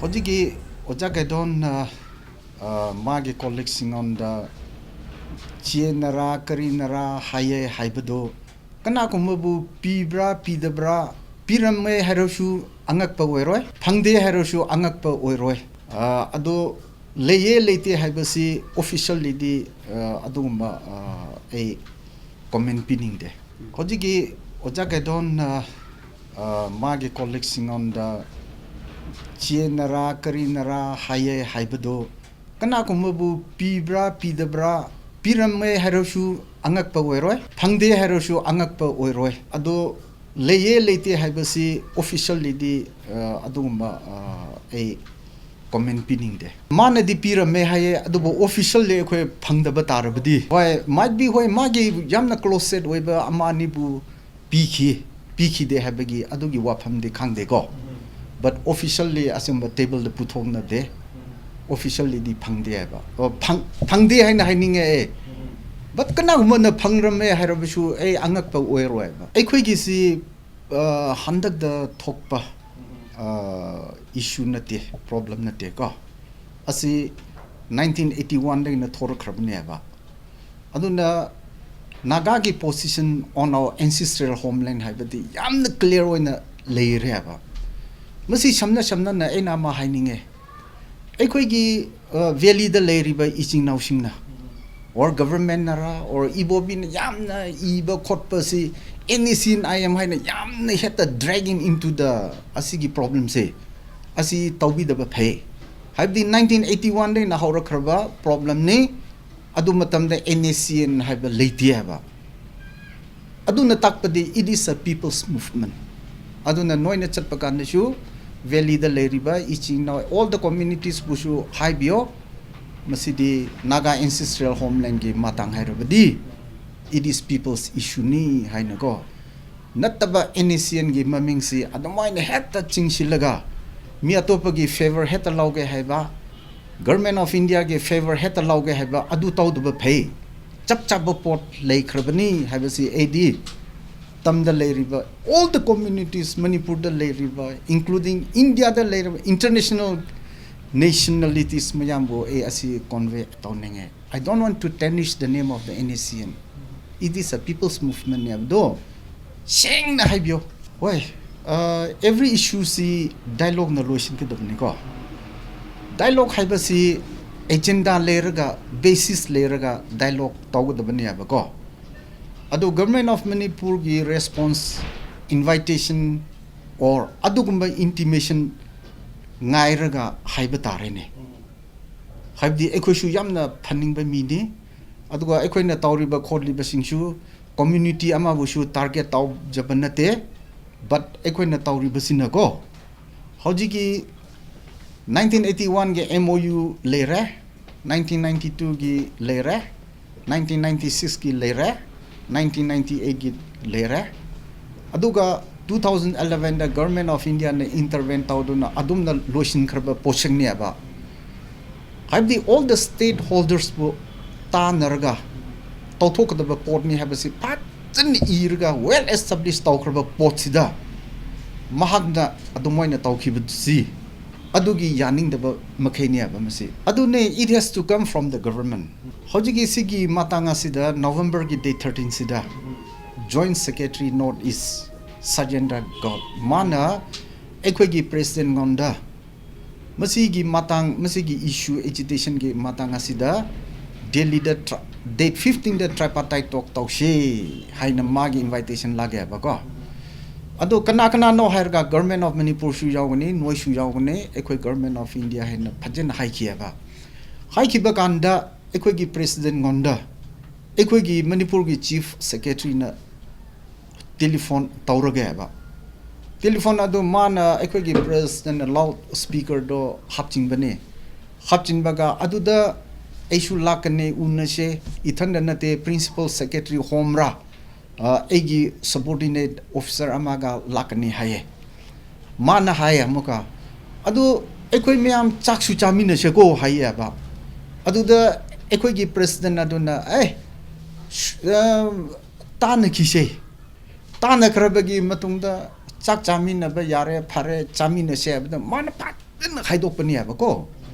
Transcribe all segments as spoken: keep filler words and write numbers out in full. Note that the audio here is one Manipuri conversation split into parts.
ꯍꯧꯖꯤꯛꯀꯤ ꯑꯣꯖꯥ ꯀꯩꯗꯣꯟꯅ, ꯑ, ꯃꯥꯒꯤ colleagueꯁꯤꯡꯉꯣꯟꯗ ꯆꯦꯟꯅꯔꯥ ꯀꯔꯤꯅꯔꯥ ꯍꯥꯏꯌꯦ ꯍꯥꯏꯕꯗꯨ ꯀꯅꯥꯒꯨꯝꯕꯕꯨ ꯄꯤꯕ꯭ꯔꯥ ꯄꯤꯗꯕ꯭ꯔꯥ, ꯄꯤꯔꯝꯃꯦ ꯍꯥꯏꯔꯁꯨ ꯑꯉꯛꯄ ꯑꯣꯏꯔꯣꯏ, ꯐꯪꯗꯦ ꯍꯥꯏꯔꯁꯨ ꯑꯉꯛꯄ ꯑꯣꯏꯔꯣꯏ꯫ ꯑ, ꯑꯗꯣ ꯂꯩꯌꯦ ꯂꯩꯇꯦ ꯍꯥꯏꯕꯁꯤ officiallyꯗꯤ, ꯑ, ꯑꯗꯨꯒꯨꯝꯕ, ꯑ, ꯑꯩ comment ꯄꯤꯅꯤꯡꯗꯦ꯫ ꯍꯧꯖꯤꯛꯀꯤ ꯑꯣꯖꯥ ꯀꯩꯗꯣꯟꯅ, ꯑ, ꯃꯥꯒꯤ colleagueꯁꯤꯡꯉꯣꯟꯗ ꯆꯦꯟꯅꯔꯥ ꯀꯔꯤꯅꯔꯥ ꯍꯥꯏꯌꯦ ꯍꯥꯏꯕꯗꯨ ꯀꯅꯥꯒꯨꯝꯕꯕꯨ ꯄꯤꯕ꯭ꯔꯥ ꯄꯤꯗꯕ꯭ꯔꯥ, ꯄꯤꯔꯝꯃꯦ ꯍꯥꯏꯔꯁꯨ ꯑꯉꯛꯄ ꯑꯣꯏꯔꯣꯏ, ꯐꯪꯗꯦ ꯍꯥꯏꯔꯁꯨ ꯑꯉꯛꯄ ꯑꯣꯏꯔꯣꯏ꯫ ꯑꯗꯣ ꯂꯩꯌꯦ ꯂꯩꯇꯦ ꯍꯥꯏꯕꯁꯤ officiallyꯗꯤ, ꯑ, ꯑꯗꯨꯒꯨꯝꯕ, ꯑ, ꯑꯩ comment ꯄꯤꯅꯤꯡꯗꯦ꯫ ꯃꯥꯅꯗꯤ ꯄꯤꯔꯝꯃꯦ ꯍꯥꯏꯌꯦ, ꯑꯗꯨꯕꯨ officially ꯑꯩꯈꯣꯏ ꯐꯪꯗꯕ ꯇꯥꯔꯕꯗꯤ, ꯍꯣꯏ, might be, ꯍꯣꯏ, ꯃꯥꯒꯤ ꯌꯥꯝꯅ closed ꯑꯣꯏꯕ ꯑꯃ ꯑꯅꯤꯕꯨ ꯄꯤꯈꯤ, ꯄꯤꯈꯤꯗꯦ ꯍꯥꯏꯕꯒꯤ ꯑꯗꯨꯒꯤ ꯋꯥꯐꯝꯗꯤ ꯈꯪꯗꯦꯀꯣ꯫ But officially ꯑꯁꯤꯒꯨꯝꯕ tableꯗ ꯄꯨꯊꯣꯛꯅꯗꯦ꯫ Officiallyꯗꯤ ꯐꯪꯗꯦ ꯍꯥꯏꯕ꯫ ꯑꯣ, ꯐꯪ-, ꯐꯪꯗꯦ ꯍꯥꯏꯅ ꯍꯥꯏꯅꯤꯡꯉꯦ ꯑꯩ꯫ But ꯀꯅꯥꯒꯨꯝꯕꯅ ꯐꯪꯔꯝꯃꯦ ꯍꯥꯏꯔꯕꯁꯨ ꯑꯩ ꯑꯉꯛꯄ ꯑꯣꯏꯔꯣꯏꯕ꯫ ꯑꯩꯈꯣꯏꯒꯤꯁꯤ, ꯑ, ꯍꯟꯗꯛꯇ ꯊꯣꯛꯄ, ꯑ, issue ꯅꯠꯇꯦ, problem ꯅꯠꯇꯦꯀꯣ꯫ ꯑꯁꯤ nineteen eighty oneꯗꯒꯤꯅ ꯊꯣꯔꯛꯈ꯭ꯔꯕꯅꯦꯕ꯫ ꯑꯗꯨꯅ ꯅꯥꯒꯥꯒꯤ position on our ancestral homeland ꯍꯥꯏꯕꯗꯤ ꯌꯥꯝꯅ clear ꯑꯣꯏꯅ ꯂꯩꯔꯦꯕ꯫ ꯃꯁꯤ ꯁꯝꯅ ꯁꯝꯅꯅ ꯑꯩꯅ ꯑꯃ ꯍꯥꯏꯅꯤꯡꯉꯦ꯫ ꯑꯩꯈꯣꯏꯒꯤ, ꯑ, valleyꯗ ꯂꯩꯔꯤꯕ ꯏꯆꯤꯟ ꯏꯅꯥꯎꯁꯤꯡꯅ, or governmentꯅꯔ, or ꯏꯕꯣꯕꯤꯅ ꯌꯥꯝꯅ ꯏꯕ ꯈꯣꯠꯄꯁꯤ, NECNIM ꯍꯥꯏꯅ ꯌꯥꯝꯅ ꯍꯦꯛꯇ dragging into the ꯑꯁꯤꯒꯤ problemꯁꯦ, ꯑꯁꯤ ꯇꯧꯕꯤꯗꯕ ꯐꯩ꯫ ꯍꯥꯏꯕꯗꯤ nineteen eighty oneꯗꯒꯤꯅ ꯍꯧꯔꯛꯈ꯭ꯔꯕ problemꯅꯤ꯫ ꯑꯗꯨ ꯃꯇꯝꯗ NECN ꯍꯥꯏꯕ ꯂꯩꯇꯦ ꯍꯥꯏꯕ꯫ ꯑꯗꯨꯅ ꯇꯥꯛꯄꯗꯤ it is a people's movement꯫ ꯑꯗꯨꯅ ꯅꯣꯏꯅ ꯆꯠꯄ ꯀꯥꯟꯗꯁꯨ valleyꯗ ꯂꯩꯔꯤꯕ ꯏꯆꯤꯟ ꯏꯅꯥꯎ, all the communitiesꯕꯨꯁꯨ ꯍꯥꯏꯕꯤꯌꯣ, ꯃꯁꯤꯗꯤ Naga ancestral homelandꯒꯤ ꯃꯇꯥꯡ ꯍꯥꯏꯔꯕꯗꯤ it is people's issueꯅꯤ ꯍꯥꯏꯅꯀꯣ꯫ ꯅꯠꯇꯕ NECNꯒꯤ ꯃꯃꯤꯡꯁꯤ ꯑꯗꯨꯃꯥꯏꯅ ꯍꯦꯛꯇ ꯆꯤꯡꯁꯤꯜꯂꯒ ꯃꯤ ꯑꯇꯣꯞꯄꯒꯤ favour ꯍꯦꯛꯇ ꯂꯧꯒꯦ ꯍꯥꯏꯕ, Government of Indiaꯒꯤ favour ꯍꯦꯛꯇ ꯂꯧꯒꯦ ꯍꯥꯏꯕ, ꯑꯗꯨ ꯇꯧꯗꯕ ꯐꯩ꯫ ꯆꯞ ꯆꯥꯕ ꯄꯣꯠ ꯂꯩꯈ꯭ꯔꯕꯅꯤ ꯍꯥꯏꯕꯁꯤ ꯑꯩꯗꯤ ꯇꯝꯗ ꯂꯩꯔꯤꯕ all the communities, ꯃꯅꯤꯄꯨꯔꯗ ꯂꯩꯔꯤꯕ, including ꯏꯟꯗꯤꯌꯥꯗ ꯂꯩꯔꯤꯕ international nationalities ꯃꯌꯥꯝꯕꯨ ꯑꯩ ꯑꯁꯤ convey ꯇꯧꯅꯤꯡꯉꯦ꯫ I don't want to tarnish the name of the NSCN. It is a people's movement ꯅꯦꯕꯗꯣ ꯁꯦꯡꯅ ꯍꯥꯏꯕꯤꯌꯣ꯫ ꯍꯣꯏ, ꯑ, every issue ꯁꯤ dialogue ꯅ ꯂꯣꯏꯁꯤꯟꯒꯗꯕꯅꯤꯀꯣ꯫ Dialogue ꯍꯥꯏꯕꯁꯤ agenda ꯂꯩꯔꯒ, basis ꯂꯩꯔꯒ dialogue ꯇꯧꯒꯗꯕꯅꯦꯕꯀꯣ꯫ ꯑꯗꯣ Government of ꯃꯅꯤꯄꯨꯔꯒꯤ response, invitation or ꯑꯗꯨꯒꯨꯝꯕ intimation ꯉꯥꯏꯔꯒ ꯍꯥꯏꯕ ꯇꯥꯔꯦꯅꯦ꯫ ꯍꯥꯏꯕꯗꯤ ꯑꯩꯈꯣꯏꯁꯨ ꯌꯥꯝꯅ ꯐꯅꯤꯡꯕ ꯃꯤꯅꯤ꯫ ꯑꯗꯨꯒ ꯑꯩꯈꯣꯏꯅ ꯇꯧꯔꯤꯕ ꯈꯣꯠꯂꯤꯕꯁꯤꯡꯁꯨ community ꯑꯃꯕꯨꯁꯨ target ꯇꯧꯖꯕ ꯅꯠꯇꯦ꯫ But ꯑꯩꯈꯣꯏꯅ ꯇꯧꯔꯤꯕꯁꯤꯅꯀꯣ, ꯍꯧꯖꯤꯛꯀꯤ nineteen eighty one ꯒꯤ MOU ꯂꯩꯔꯦ, nineteen ninety two ꯒꯤ ꯂꯩꯔꯦ, nineteen ninety six ꯀꯤ ꯂꯩꯔꯦ, nineteen ninety eight ꯀꯤ ꯂꯩꯔꯦ꯫ ꯑꯗꯨꯒ two thousand eleven the Government of India ꯅ intervene ꯇꯧꯗꯨꯅ ꯑꯗꯨꯝꯅ ꯂꯣꯏꯁꯤꯟꯈ꯭ꯔꯕ ꯄꯣꯠꯁꯛꯅꯦꯕ꯫ ꯍꯥꯏꯕꯗꯤ all the stakeholders ꯄꯨ ꯇꯥꯟꯅꯔꯒ ꯇꯧꯊꯣꯛꯀꯗꯕ ꯄꯣꯠꯅꯤ ꯍꯥꯏꯕꯁꯤ ꯐꯖꯅ ꯏꯔꯒ well establish ꯇꯧꯈ꯭ꯔꯕ ꯄꯣꯠꯁꯤꯗ ꯃꯍꯥꯛꯅ ꯑꯗꯨꯃꯥꯏꯅ ꯇꯧꯈꯤꯕꯁꯤ ꯑꯗꯨꯒꯤ ꯌꯥꯅꯤꯡꯗꯕ ꯃꯈꯩꯅꯦꯕ ꯃꯁꯤ꯫ ꯑꯗꯨꯅꯦ, it has to come from the government꯫ ꯍꯧꯖꯤꯛꯀꯤ ꯁꯤꯒꯤ ꯃꯇꯥꯡ ꯑꯁꯤꯗ November ꯒꯤ date thirteen ꯁꯤꯗ Joint Secretary North East ꯁꯖꯦꯟꯗ꯭ꯔ ꯒꯧꯔ ꯃꯥꯅ ꯑꯩꯈꯣꯏꯒꯤ President ꯉꯣꯟꯗ ꯃꯁꯤꯒꯤ ꯃꯇꯥꯡ, ꯃꯁꯤꯒꯤ issue, agitation ꯒꯤ ꯃꯇꯥꯡ ꯑꯁꯤꯗ ꯗꯦꯜꯂꯤꯗ ꯇ꯭ꯔ-, date fifteen ꯗ tripartite talk ꯇꯧꯁꯤ ꯍꯥꯏꯅ ꯃꯥꯒꯤ invitation ꯂꯥꯛꯑꯦꯕꯀꯣ꯫ ꯑꯗꯣ ꯀꯅꯥ ꯀꯅꯥꯅꯣ ꯍꯥꯏꯔꯒ Government of ꯃꯅꯤꯄꯨꯔꯁꯨ ꯌꯥꯎꯒꯅꯤ, ꯅꯣꯏꯁꯨ ꯌꯥꯎꯒꯅꯤ, ꯑꯩꯈꯣꯏ Government of India ꯍꯥꯏꯅ ꯐꯖꯅ ꯍꯥꯏꯈꯤꯑꯕ꯫ ꯍꯥꯏꯈꯤꯕ ꯀꯥꯟꯗ ꯑꯩꯈꯣꯏꯒꯤ President ꯉꯣꯟꯗ ꯑꯩꯈꯣꯏꯒꯤ ꯃꯅꯤꯄꯨꯔꯒꯤ Chief Secretary ꯅ telephone ꯇꯧꯔꯒꯦ ꯍꯥꯏꯕ꯫ Telephone ꯑꯗꯨ ꯃꯥꯅ ꯑꯩꯈꯣꯏꯒꯤ President ꯅ loud speaker ꯗꯣ ꯍꯥꯞꯆꯤꯟꯕꯅꯦ꯫ ꯍꯥꯞꯆꯤꯟꯕꯒ ꯑꯗꯨꯗ ꯑꯩꯁꯨ ꯂꯥꯛꯀꯅꯤ, ꯎꯅꯁꯦ, ꯏꯊꯟꯗ ꯅꯠꯇꯦ, Principal Secretary Home ꯔ, ꯑ, ꯑꯩꯒꯤ subordinate officer ꯑꯃꯒ ꯂꯥꯛꯀꯅꯤ ꯍꯥꯏꯌꯦ꯫ ꯃꯥꯅ ꯍꯥꯏꯌꯦ ꯑꯃꯨꯛꯀ, "ꯑꯗꯨ ꯑꯩꯈꯣꯏ ꯃꯌꯥꯝ ꯆꯥꯛꯁꯨ ꯆꯥꯃꯤꯟꯅꯁꯦꯀꯣ" ꯍꯥꯏꯌꯦꯕ꯫ ꯑꯗꯨꯗ ꯑꯩꯈꯣꯏꯒꯤ President ꯑꯗꯨꯅ, "ꯑꯦ, ꯁ-, ꯑ, ꯇꯥꯟꯅꯈꯤꯁꯦ, ꯇꯥꯟꯅꯈ꯭ꯔꯕꯒꯤ ꯃꯇꯨꯡꯗ ꯆꯥꯛ ꯆꯥꯃꯤꯟꯅꯕ ꯌꯥꯔꯦ, ꯐꯔꯦ, ꯆꯥꯃꯤꯟꯅꯁꯦ ꯍꯥꯏꯕꯗ ꯃꯥꯅ ꯐꯖꯅ ꯈꯥꯏꯗꯣꯛꯄꯅꯦꯕꯀꯣ꯫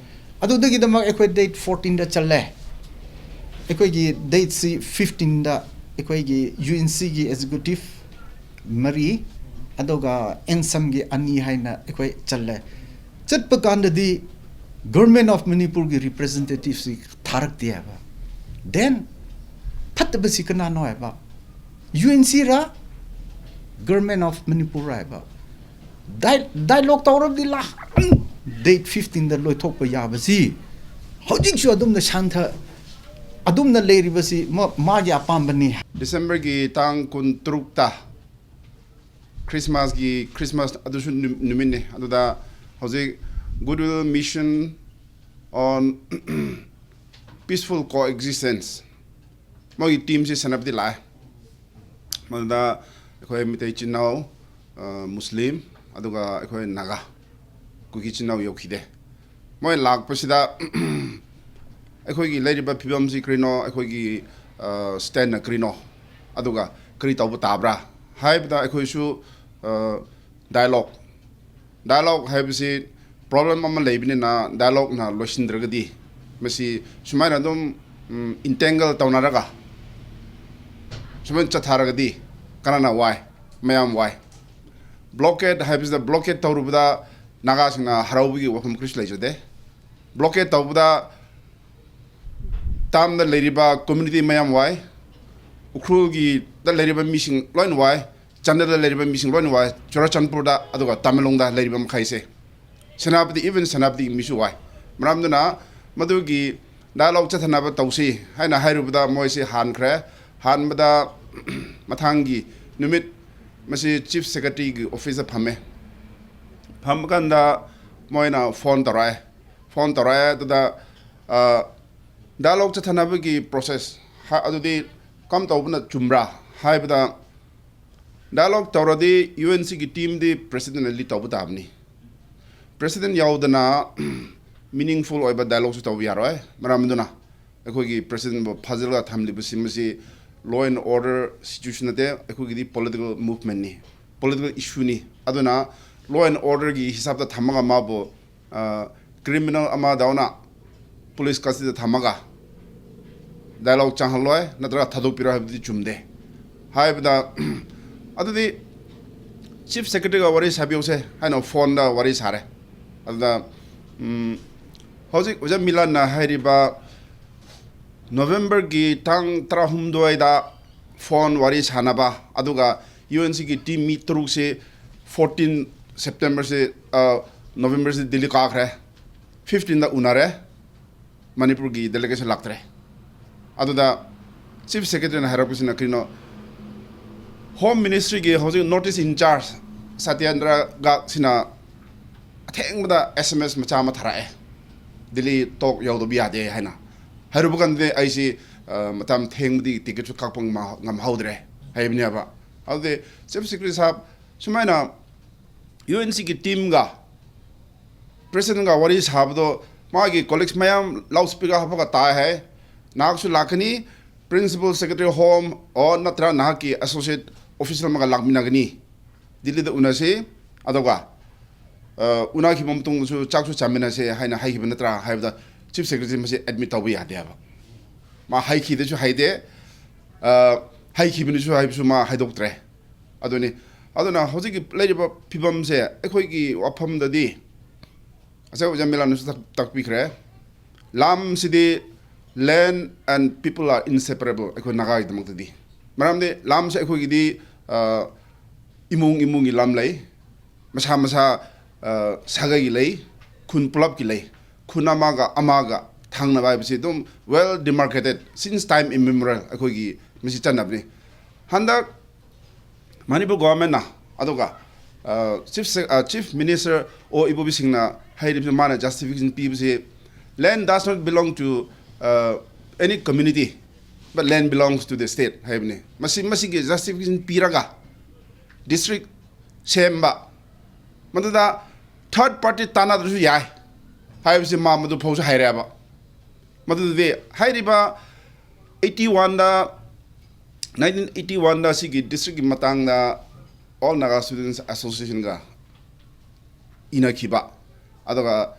ꯑꯗꯨꯗꯒꯤꯗꯃꯛ ꯑꯩꯈꯣꯏ date fourteen ꯗ ꯆꯠꯂꯦ꯫ ꯑꯩꯈꯣꯏꯒꯤ date ꯁꯤ fifteen ꯗ ꯑꯩꯈꯣꯏꯒꯤ U N C ꯒꯤ executive ꯃꯔꯤ, ꯑꯗꯨꯒ ANSAM ꯒꯤ ꯑꯅꯤ ꯍꯥꯏꯅ ꯑꯩꯈꯣꯏ ꯆꯠꯂꯦ꯫ ꯆꯠꯄ ꯀꯥꯟꯗꯗꯤ Government of ꯃꯅꯤꯄꯨꯔꯒꯤ representative ꯁꯤ ꯊꯥꯔꯛꯇꯦ ꯍꯥꯏꯕ꯫ Then ꯐꯠꯇꯕꯁꯤ ꯀꯅꯥꯅꯣ ꯍꯥꯏꯕ? U N C ꯔ, Government of ꯃꯅꯤꯄꯨꯔ ꯔ ꯍꯥꯏꯕ? Dia-, dialogue ꯇꯧꯔꯕꯗꯤ ꯂꯥꯛ date fifteen ꯗ ꯂꯣꯏꯊꯣꯛꯄ ꯌꯥꯕꯁꯤ ꯍꯧꯖꯤꯛꯁꯨ ꯑꯗꯨꯝꯅ ꯁꯥꯟꯊ-, ꯑꯗꯨꯝꯅ ꯂꯩꯔꯤꯕꯁꯤ ꯃ-, ꯃꯥꯒꯤ ꯑꯄꯥꯝꯕꯅꯤ꯫ December ꯒꯤ ꯇꯥꯡ ꯀꯨꯟꯇꯔꯨꯛꯇ Christmas ꯀꯤ, Christmas ꯑꯗꯨꯁꯨ ꯅꯨ-, ꯅꯨꯃꯤꯠꯅꯤ꯫ ꯑꯗꯨꯗ ꯍꯧꯖꯤꯛ Goodwill Mission on Peaceful Coexistence, ꯃꯣꯏꯒꯤ team ꯁꯤ ꯁꯦꯅꯥꯄꯇꯤ ꯂꯥꯛꯑꯦ꯫ ꯃꯗꯨꯗ ꯑꯩꯈꯣꯏ ꯃꯤꯇꯩ ꯏꯆꯤꯟ ꯏꯅꯥꯎ, ꯑ, ꯃꯨꯁꯂꯤꯝ, ꯑꯗꯨꯒ ꯑꯩꯈꯣꯏ ꯅꯥꯒꯥ, ꯀꯨꯀꯤ ꯏꯆꯤꯟ ꯏꯅꯥꯎ ꯌꯧꯈꯤꯗꯦ꯫ ꯃꯣꯏ ꯂꯥꯛꯄꯁꯤꯗ ꯑꯩꯈꯣꯏꯒꯤ ꯂꯩꯔꯤꯕ ꯐꯤꯕꯝꯁꯤ ꯀꯔꯤꯅꯣ, ꯑꯩꯈꯣꯏꯒꯤ, ꯑ, stand ꯅ ꯀꯔꯤꯅꯣ, ꯑꯗꯨꯒ ꯀꯔꯤ ꯇꯧꯕ ꯇꯥꯕ꯭ꯔꯥ ꯍꯥꯏꯕꯗ ꯑꯩꯈꯣꯏꯁꯨ, ꯑ, dialogue, dialogue ꯍꯥꯏꯕꯁꯤ problem ꯑꯃ ꯂꯩꯕꯅꯤꯅ dialogue ꯅ ꯂꯣꯏꯁꯤꯟꯗ꯭ꯔꯒꯗꯤ ꯃꯁꯤ ꯁꯨꯃꯥꯏꯅ ꯑꯗꯨꯝ, ꯎꯝ, entangle ꯇꯧꯅꯔꯒ ꯁꯨꯃꯥꯏꯅ ꯆꯠꯊꯔꯒꯗꯤ ꯀꯅꯥꯅ ꯋꯥꯏ? ꯃꯌꯥꯝ ꯋꯥꯏ꯫ Blockade ꯍꯥꯏꯕꯁꯤꯗ blockade ꯇꯧꯔꯨꯕꯗ ꯅꯥꯒꯥꯁꯤꯡꯅ ꯍꯔꯥꯎꯕꯒꯤ ꯋꯥꯐꯝ ꯀꯔꯤꯁꯨ ꯂꯩꯖꯗꯦ꯫ Blockade ꯇꯧꯕꯗ ꯇꯥꯝꯗ ꯂꯩꯔꯤꯕ community ꯃꯌꯥꯝ ꯋꯥꯏ, ꯎꯈ꯭ꯔꯨꯜꯒꯤꯗ ꯂꯩꯔꯤꯕ ꯃꯤꯁꯤꯡ ꯂꯣꯏꯅ ꯋꯥꯏ, ꯆꯥꯟꯗꯦꯜꯗ ꯂꯩꯔꯤꯕ ꯃꯤꯁꯤꯡ ꯂꯣꯏꯅ ꯋꯥꯏ, ꯆꯨꯔꯥꯆꯥꯟꯄꯨꯔꯗ, ꯑꯗꯨꯒ ꯇꯃꯦꯡꯂꯣꯡꯗ ꯂꯩꯔꯤꯕ ꯃꯈꯩꯁꯦ꯫ ꯁꯦꯅꯥꯄꯇꯤ, even ꯁꯦꯅꯥꯄꯇꯤꯒꯤ ꯃꯤꯁꯨ ꯋꯥꯏ꯫ ꯃꯔꯝꯗꯨꯅ ꯃꯗꯨꯒꯤ dialogue ꯆꯠꯊꯅꯕ ꯇꯧꯁꯤ ꯍꯥꯏꯅ ꯍꯥꯏꯔꯨꯕꯗ ꯃꯣꯏꯁꯤ ꯍꯟꯈ꯭ꯔꯦ꯫ ꯍꯟꯕꯗ ꯃꯊꯪꯒꯤ ꯅꯨꯃꯤꯠ ꯃꯁꯤ Chief Secretary ꯒꯤ office ꯇ ꯐꯝꯃꯦ꯫ ꯐꯝꯕ ꯀꯥꯟꯗ ꯃꯣꯏꯅ phone ꯇꯧꯔꯛꯑꯦ꯫ Phone ꯇꯧꯔꯛꯑꯦ꯫ ꯑꯗꯨꯗ, ꯑ, dialogue ꯆꯠꯊꯅꯕꯒꯤ process ꯍꯥ-, ꯑꯗꯨꯗꯤ ꯀꯝ ꯇꯧꯕꯅ ꯆꯨꯝꯕ꯭ꯔꯥ ꯍꯥꯏꯕꯗ, dialogue ꯇꯧꯔꯗꯤ U N C ꯒꯤ team ꯗꯤ president ꯅ lead ꯇꯧꯕ ꯇꯥꯕꯅꯤ꯫ President ꯌꯥꯎꯗꯅ meaningful ꯑꯣꯏꯕ dialogue ꯁꯨ ꯇꯧꯕ ꯌꯥꯔꯣꯏ꯫ ꯃꯔꯝ ꯑꯗꯨꯅ ꯑꯩꯈꯣꯏꯒꯤ president ꯕꯨ ꯐꯥꯖꯤꯜꯂꯒ ꯊꯝꯂꯤꯕꯁꯤ ꯃꯁꯤ Law and order situation ꯅꯠꯇꯦ, ꯑꯩꯈꯣꯏꯒꯤꯗꯤ political movementꯅꯤ, political issueꯅꯤ꯫ ꯑꯗꯨꯅ law and orderꯒꯤ ꯍꯤꯁꯥꯕꯇ ꯊꯝꯃꯒ ꯃꯥꯕꯨ ꯀ꯭ꯔꯤꯃꯤꯅꯦꯜ ꯑꯃꯗꯧꯅ ꯄꯨꯂꯤꯁ ꯀꯁꯇꯗꯤꯗ ꯊꯝꯃꯒ ꯗꯥꯏꯂꯣꯒ ꯆꯪꯍꯜꯂꯣꯏ ꯅꯠꯇ꯭ꯔꯒ ꯊꯥꯗꯣꯛꯄꯤꯔꯣ ꯍꯥꯏꯕꯗꯨꯗꯤ ꯆꯨꯝꯗꯦ꯫ ꯍꯥꯏꯕꯗ ꯑꯗꯨꯗꯤ ꯆꯤꯐ ꯁꯦꯀ꯭ꯔꯦꯇꯔꯤꯒ ꯋꯥꯔꯤ ꯁꯥꯕꯤꯌꯨꯁꯦ ꯍꯥꯏꯅ ꯐꯣꯟꯗ ꯋꯥꯔꯤ ꯁꯥꯔꯦ꯫ ꯑꯗꯨꯗ ꯎꯝ, ꯍꯧꯖꯤꯛ ꯑꯣꯖꯥ ꯃꯤꯂꯟꯅ ꯍꯥꯏꯔꯤꯕ ꯅꯣꯕꯦꯝꯕꯔꯒꯤ ꯇꯥꯡ ꯇꯔꯥꯍꯨꯝꯗꯣꯏꯗ ꯐꯣꯟ ꯋꯥꯔꯤ ꯁꯥꯟꯅꯕ, ꯑꯗꯨꯒ ꯌꯨ ꯑꯦꯟ ꯁꯤꯒꯤ ꯇꯤꯝ ꯃꯤ ꯇꯔꯨꯛꯁꯤ ꯐꯣꯔꯇꯤꯟ ꯁꯦꯞꯇꯦꯝꯕꯔꯁꯤ, ꯑ, ꯅꯣꯕꯦꯝꯕꯔꯁꯤ ꯗꯤꯜꯂꯤ ꯀꯥꯈ꯭ꯔꯦ, ꯐꯤꯐꯇꯤꯟꯗ ꯎꯅꯔꯦ, ꯃꯅꯤꯄꯨꯔꯒꯤ ꯗꯦꯂꯤꯒꯦꯁꯟ ꯂꯥꯛꯇ꯭ꯔꯦ꯫ ꯑꯗꯨꯗ ꯆꯤꯐ ꯁꯦꯀ꯭ꯔꯦꯇꯔꯤꯅ ꯍꯥꯏꯔꯛꯄꯁꯤꯅ ꯀꯔꯤꯅꯣ, ꯍꯣꯝ ꯃꯤꯅꯤꯁꯇ꯭ꯔꯤꯒꯤ ꯍꯧꯖꯤꯛ ꯅꯣꯔꯠ ꯏꯁ ꯏꯟꯆꯥꯔꯖ ꯁꯇ꯭ꯌꯦꯟꯗ꯭ꯔ ꯒꯥꯛꯁꯤꯅ ꯑꯊꯦꯡꯕꯗ ꯑꯦꯁ ꯑꯦꯝ ꯑꯦꯁ ꯃꯆꯥ ꯑꯃ ꯊꯥꯔꯛꯑꯦ, ꯗꯤꯜꯂꯤ ꯇꯣꯛ ꯌꯧꯗꯕ ꯌꯥꯗꯦ ꯍꯥꯏꯅ꯫ ꯍꯥꯏꯔꯨꯕ ꯀꯥꯟꯗꯗꯤ ꯑꯩꯁꯤ, ꯑ, ꯃꯇꯝ ꯊꯦꯡꯕꯗꯤ ꯇꯤꯀꯦꯠꯁꯨ ꯀꯛꯄ ꯉꯝ-, ꯉꯝꯍꯧꯗ꯭ꯔꯦ ꯍꯥꯏꯕꯅꯦꯕ꯫ ꯑꯗꯨꯗꯤ ꯆꯤꯐ ꯁꯦꯀ꯭ꯔꯦꯇꯔꯤ ꯁꯥꯍꯕ, ꯁꯨꯃꯥꯏꯅ ꯌꯨ ꯑꯦꯟ ꯁꯤꯒꯤ ꯇꯤꯝꯒ ꯄ꯭ꯔꯦꯁꯤꯗꯦꯟꯒ ꯋꯥꯔꯤ ꯁꯥꯕꯗꯣ ꯃꯥꯒꯤ ꯀꯣꯂꯤꯛꯁ ꯃꯌꯥꯝ ꯂꯥꯎꯠ ꯁ꯭ꯄꯤꯀꯔ ꯍꯥꯞꯄꯒ ꯇꯥꯏ ꯍꯥꯏ꯫ ꯅꯍꯥꯛꯁꯨ ꯂꯥꯛꯀꯅꯤ, ꯄ꯭ꯔꯤꯟꯁꯤꯄꯜ ꯁꯦꯀ꯭ꯔꯦꯇꯔꯤ ꯍꯣꯝ ꯑꯣꯔ ꯅꯠꯇ꯭ꯔ ꯅꯍꯥꯛꯀꯤ ꯑꯦꯁꯣꯁꯤꯌꯦꯠ ꯑꯣꯐꯤꯁꯔ ꯑꯃꯒ ꯂꯥꯛꯃꯤꯟꯅꯒꯅꯤ, ꯗꯤꯜꯂꯤꯗ ꯎꯅꯁꯤ, ꯑꯗꯨꯒ, ꯑ, ꯎꯅꯈꯤꯕ ꯃꯇꯨꯡꯗꯁꯨ ꯆꯥꯛꯁꯨ ꯆꯥꯃꯤꯟꯅꯁꯦ ꯍꯥꯏꯅ ꯍꯥꯏꯈꯤꯕ ꯅꯠꯇ꯭ꯔꯥ ꯍꯥꯏꯕꯗ, ꯆꯤꯐ ꯁꯦꯀ꯭ꯔꯦꯇꯔꯤ ꯃꯁꯤ ꯑꯦꯗꯃꯤꯠ ꯇꯧꯕ ꯌꯥꯗꯦ ꯍꯥꯏꯕ꯫ ꯃꯥ ꯍꯥꯏꯈꯤꯗꯁꯨ ꯍꯥꯏꯗꯦ, ꯑ, ꯍꯥꯏꯈꯤꯕꯅꯤꯁꯨ ꯍꯥꯏꯕꯁꯨ ꯃꯥ ꯍꯥꯏꯗꯣꯛꯇ꯭ꯔꯦ꯫ ꯑꯗꯨꯅꯤ꯫ ꯑꯗꯨꯅ ꯍꯧꯖꯤꯛꯀꯤ ꯂꯩꯔꯤꯕ ꯐꯤꯕꯝꯁꯦ ꯑꯩꯈꯣꯏꯒꯤ ꯋꯥꯐꯝꯗꯗꯤ ꯉꯁꯥꯏ ꯑꯣꯖꯥ ꯃꯤꯂꯟꯅꯁꯨ ꯇꯥꯛ-, ꯇꯥꯛꯄꯤꯈ꯭ꯔꯦ꯫ ꯂꯝꯁꯤꯗꯤ land and people are inseparable ꯑꯩꯈꯣꯏ ꯅꯥꯒꯥꯒꯤꯗꯃꯛꯇꯗꯤ꯫ ꯃꯔꯝꯗꯤ ꯂꯝꯁꯦ ꯑꯩꯈꯣꯏꯒꯤꯗꯤ, ꯑ, ꯏꯃꯨꯡ ꯏꯃꯨꯡꯒꯤ ꯂꯝ ꯂꯩ, ꯃꯁꯥ ꯃꯁꯥ, ꯑ, ꯁꯥꯒꯩꯒꯤ ꯂꯩ, ꯈꯨꯟ ꯄꯨꯂꯞꯀꯤ ꯂꯩ꯫ ꯈꯨꯟ ꯑꯃꯒ ꯑꯃꯒ ꯊꯪꯅꯕ ꯍꯥꯏꯕꯁꯤ ꯑꯗꯨꯝ well demarcated since time immemorial ꯑꯩꯈꯣꯏꯒꯤ ꯃꯁꯤ ꯆꯠꯅꯕꯅꯤ꯫ ꯍꯟꯗꯛ ꯃꯅꯤꯄꯨꯔ ꯒꯣꯚꯔꯟꯃꯦꯟꯅ ꯑꯗꯨꯒ, ꯑ, ꯆꯤꯐ ꯁꯦ-, ꯑ, ꯆꯤꯐ ꯃꯤꯅꯤꯁꯇꯔ ꯑꯣ ꯏꯕꯣꯕꯤ ꯁꯤꯡꯅ ꯍꯥꯏꯔꯤꯕꯁꯤ, ꯃꯥꯅ ꯖꯁꯇꯤꯐꯤꯀꯦꯁꯟ ꯄꯤꯕꯁꯤ, "Land does not belong to, uh, any community, but land belongs to the state" ꯍꯥꯏꯕꯅꯤ꯫ ꯃꯁꯤ, ꯃꯁꯤꯒꯤ ꯖꯁꯇꯤꯐꯤꯀꯦꯁꯟ ꯄꯤꯔꯒ ꯗꯤꯁꯇ꯭ꯔꯤꯛ ꯁꯦꯝꯕ, ꯃꯗꯨꯗ ꯊꯔꯗ ꯄꯥꯔꯇꯤ ꯇꯥꯟꯅꯗ꯭ꯔꯁꯨ ꯌꯥꯏ ꯍꯥꯏꯕꯁꯤ ꯃꯥ ꯃꯗꯨ ꯐꯥꯎꯁꯨ ꯍꯥꯏꯔꯦꯕ꯫ ꯃꯗꯨꯗꯤ ꯍꯥꯏꯔꯤꯕ ꯑꯩꯠꯇꯤ ꯋꯥꯟꯗ ꯅꯥꯏꯟꯇꯤꯟ ꯑꯩꯠꯇꯤ ꯋꯥꯟꯗ ꯁꯤꯒꯤ ꯗꯤꯁꯇ꯭ꯔꯤꯛꯀꯤ ꯃꯇꯥꯡꯗ All Naga Students Associationꯒ ꯏꯅꯈꯤꯕ, ꯑꯗꯨꯒ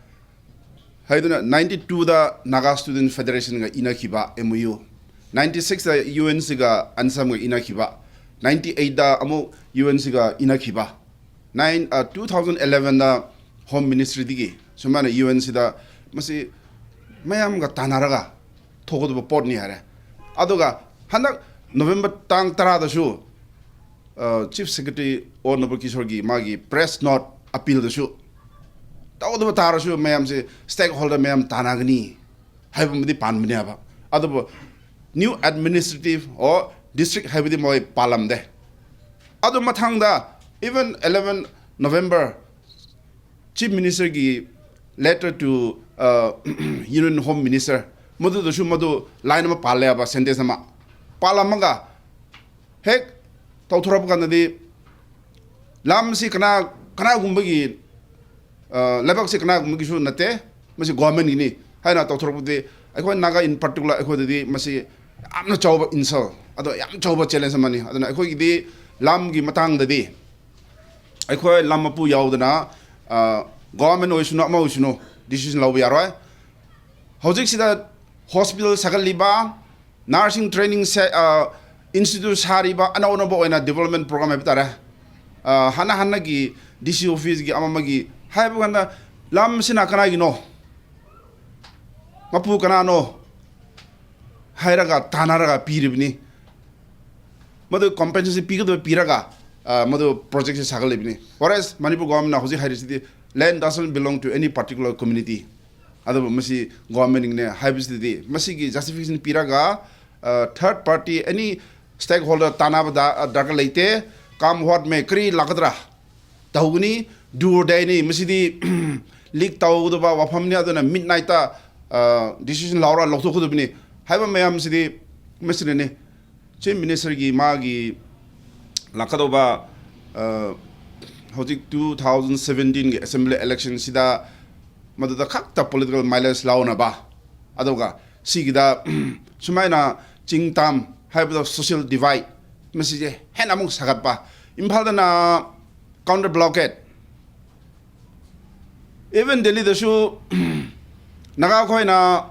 ꯍꯥꯏꯗꯨꯅ ꯅꯥꯏꯟꯇꯤ ꯇꯨꯗ Naga Student Federationꯒ ꯏꯅꯈꯤꯕ, M O U, ꯅꯥꯏꯟꯇꯤ ꯁꯤꯛꯁꯇ UNCꯒ ANSAMꯒ ꯏꯅꯈꯤꯕ, ꯅꯥꯏꯟꯇꯤ ꯑꯩꯠꯇ ꯑꯃꯨꯛ UNCꯒ ꯏꯅꯈꯤꯕ, ꯅꯥꯏꯟ ꯇꯨ ꯊꯥꯎꯖꯟ ꯑꯦꯂꯦꯚꯦꯟꯗ Home Ministryꯗꯒꯤ ꯁꯨꯃꯥꯏꯅ UNCꯗ ꯃꯁꯤ ꯃꯌꯥꯝꯒ ꯇꯥꯟꯅꯔꯒ ꯊꯣꯛꯀꯗꯕ ꯄꯣꯠꯅꯤ ꯍꯥꯏꯔꯦ꯫ ꯑꯗꯨꯒ ꯍꯟꯗꯛ ꯅꯣꯕꯦꯝꯕꯔ ꯇꯥꯡ ꯇꯔꯥꯗꯁꯨ Chief Secretary ꯑꯣ ꯅꯕꯀꯤꯁꯣꯔꯒꯤ ꯃꯥꯒꯤ press note appealꯗꯁꯨ ꯇꯧꯗꯕ ꯇꯥꯔꯁꯨ ꯃꯌꯥꯝꯁꯦ stakeholder ꯃꯌꯥꯝ ꯇꯥꯟꯅꯒꯅꯤ ꯍꯥꯏꯕ ꯑꯃꯗꯤ ꯄꯥꯟꯕꯅꯦꯕ꯫ ꯑꯗꯨꯕꯨ new administrative ꯑꯣ district ꯍꯥꯏꯕꯗꯤ ꯃꯣꯏ ꯄꯥꯜꯂꯝꯗꯦ꯫ ꯑꯗꯨ ꯃꯊꯪꯗ even eleven November Chief Ministerꯒꯤ letter to Union Home Minister, ꯃꯗꯨꯗꯁꯨ ꯃꯗꯨ line ꯑꯃ ꯄꯥꯜꯂꯦꯕ, sentence ꯑꯃ ꯄꯥꯜꯂꯝꯃꯒ ꯍꯦꯛ ꯇꯧꯊꯣꯔꯛꯄ ꯀꯥꯟꯗꯗꯤ ꯂꯝꯁꯤ ꯀꯅꯥ ꯀꯅꯥꯒꯨꯝꯕꯒꯤ ꯂꯩꯕꯥꯛꯁꯤ ꯀꯅꯥꯒꯨꯝꯕꯒꯤꯁꯨ ꯅꯠꯇꯦ, ꯃꯁꯤ governmentꯒꯤꯅꯤ ꯍꯥꯏꯅ ꯇꯧꯊꯣꯔꯛꯄꯗꯤ ꯑꯩꯈꯣꯏ Naga in particular ꯑꯩꯈꯣꯏꯗꯗꯤ ꯃꯁꯤ ꯌꯥꯝꯅ ꯆꯥꯎꯕ insult, ꯑꯗꯣ ꯌꯥꯝ ꯆꯥꯎꯕ challenge ꯑꯃꯅꯤ꯫ ꯑꯗꯨꯅ ꯑꯩꯈꯣꯏꯒꯤꯗꯤ ꯂꯝꯒꯤ ꯃꯇꯥꯡꯗꯗꯤ ꯑꯩꯈꯣꯏ ꯂꯝ ꯃꯄꯨ ꯌꯥꯎꯗꯅ government ꯑꯣꯏꯁꯅꯨ ꯑꯃ ꯑꯣꯏꯁꯅꯨ decision ꯂꯧꯕ ꯌꯥꯔꯣꯏ꯫ ꯍꯧꯖꯤꯛꯁꯤꯗ hospital ꯁꯥꯒꯠꯂꯤꯕ, nursing training institute ꯁꯥꯔꯤꯕ, ꯑꯅꯧ ꯑꯅꯧꯕ ꯑꯣꯏꯅ development program ꯍꯥꯏꯕ ꯇꯥꯔꯦ, ꯍꯥꯟꯅ ꯍꯥꯟꯅꯒꯤ DC officeꯀꯤ ꯑꯃ ꯑꯃꯒꯤ ꯍꯥꯏꯕ ꯀꯥꯟꯗ ꯂꯝꯁꯤꯅ ꯀꯅꯥꯒꯤꯅꯣ ꯃꯄꯨ ꯀꯅꯥꯅꯣ ꯍꯥꯏꯔꯒ ꯇꯥꯟꯅꯔꯒ ꯄꯤꯔꯤꯕꯅꯤ꯫ ꯃꯗꯨ compensation ꯄꯤꯒꯗꯕ ꯄꯤꯔꯒ ꯃꯗꯨ projectꯁꯦ ꯁꯥꯒꯠꯂꯤꯕꯅꯤ꯫ Whereas ꯃꯅꯤꯄꯨꯔ governmentꯅ ꯍꯧꯖꯤꯛ ꯍꯥꯏꯔꯤꯁꯤꯗꯤ land doesn't belong to any particular community, ꯑꯗꯨꯕꯨ ꯃꯁꯤ governmentꯅꯦ ꯍꯥꯏꯕꯁꯤꯗꯤ ꯃꯁꯤꯒꯤ justification ꯄꯤꯔꯒ third party any stakeholder ꯇꯥꯟꯅꯕ ꯗꯔꯀꯥꯔ ꯂꯩꯇꯦ꯫ Come what may, ꯀꯔꯤ ꯂꯥꯛꯀꯗ꯭ꯔꯥ ꯇꯧꯒꯅꯤ꯫ Do or dieꯅꯤ ꯃꯁꯤꯗꯤ꯫ Leak ꯇꯧꯒꯗꯕ ꯋꯥꯐꯝꯅꯤ꯫ ꯑꯗꯨꯅ midnightꯇ decision ꯂꯧꯔ ꯂꯧꯊꯣꯛꯀꯗꯕꯅꯤ ꯍꯥꯏꯕ ꯃꯌꯥꯝꯁꯤꯗꯤ ꯃꯁꯤꯅꯅꯤ꯫ Chief Ministerꯒꯤ ꯃꯥꯒꯤ ꯂꯥꯛꯀꯗꯧꯕ ꯍꯧꯖꯤꯛ two thousand seventeenꯒꯤ assembly electionꯁꯤꯗ ꯃꯗꯨꯗ ꯈꯛꯇ political mileage ꯂꯧꯅꯕ, ꯑꯗꯨꯒ ꯁꯤꯒꯤꯗ ꯁꯨꯃꯥꯏꯅ ꯆꯤꯡ ꯇꯝ ꯍꯥꯏꯕꯗꯣ social divide, ꯃꯁꯤꯁꯦ ꯍꯦꯟꯅ ꯑꯃꯨꯛ ꯁꯥꯒꯠꯄ꯫ ꯏꯝꯐꯥꯜꯗꯅ counter blockade, even ꯗꯦꯜꯂꯤꯗꯁꯨ ꯅꯥꯒꯥ ꯈꯣꯏꯅ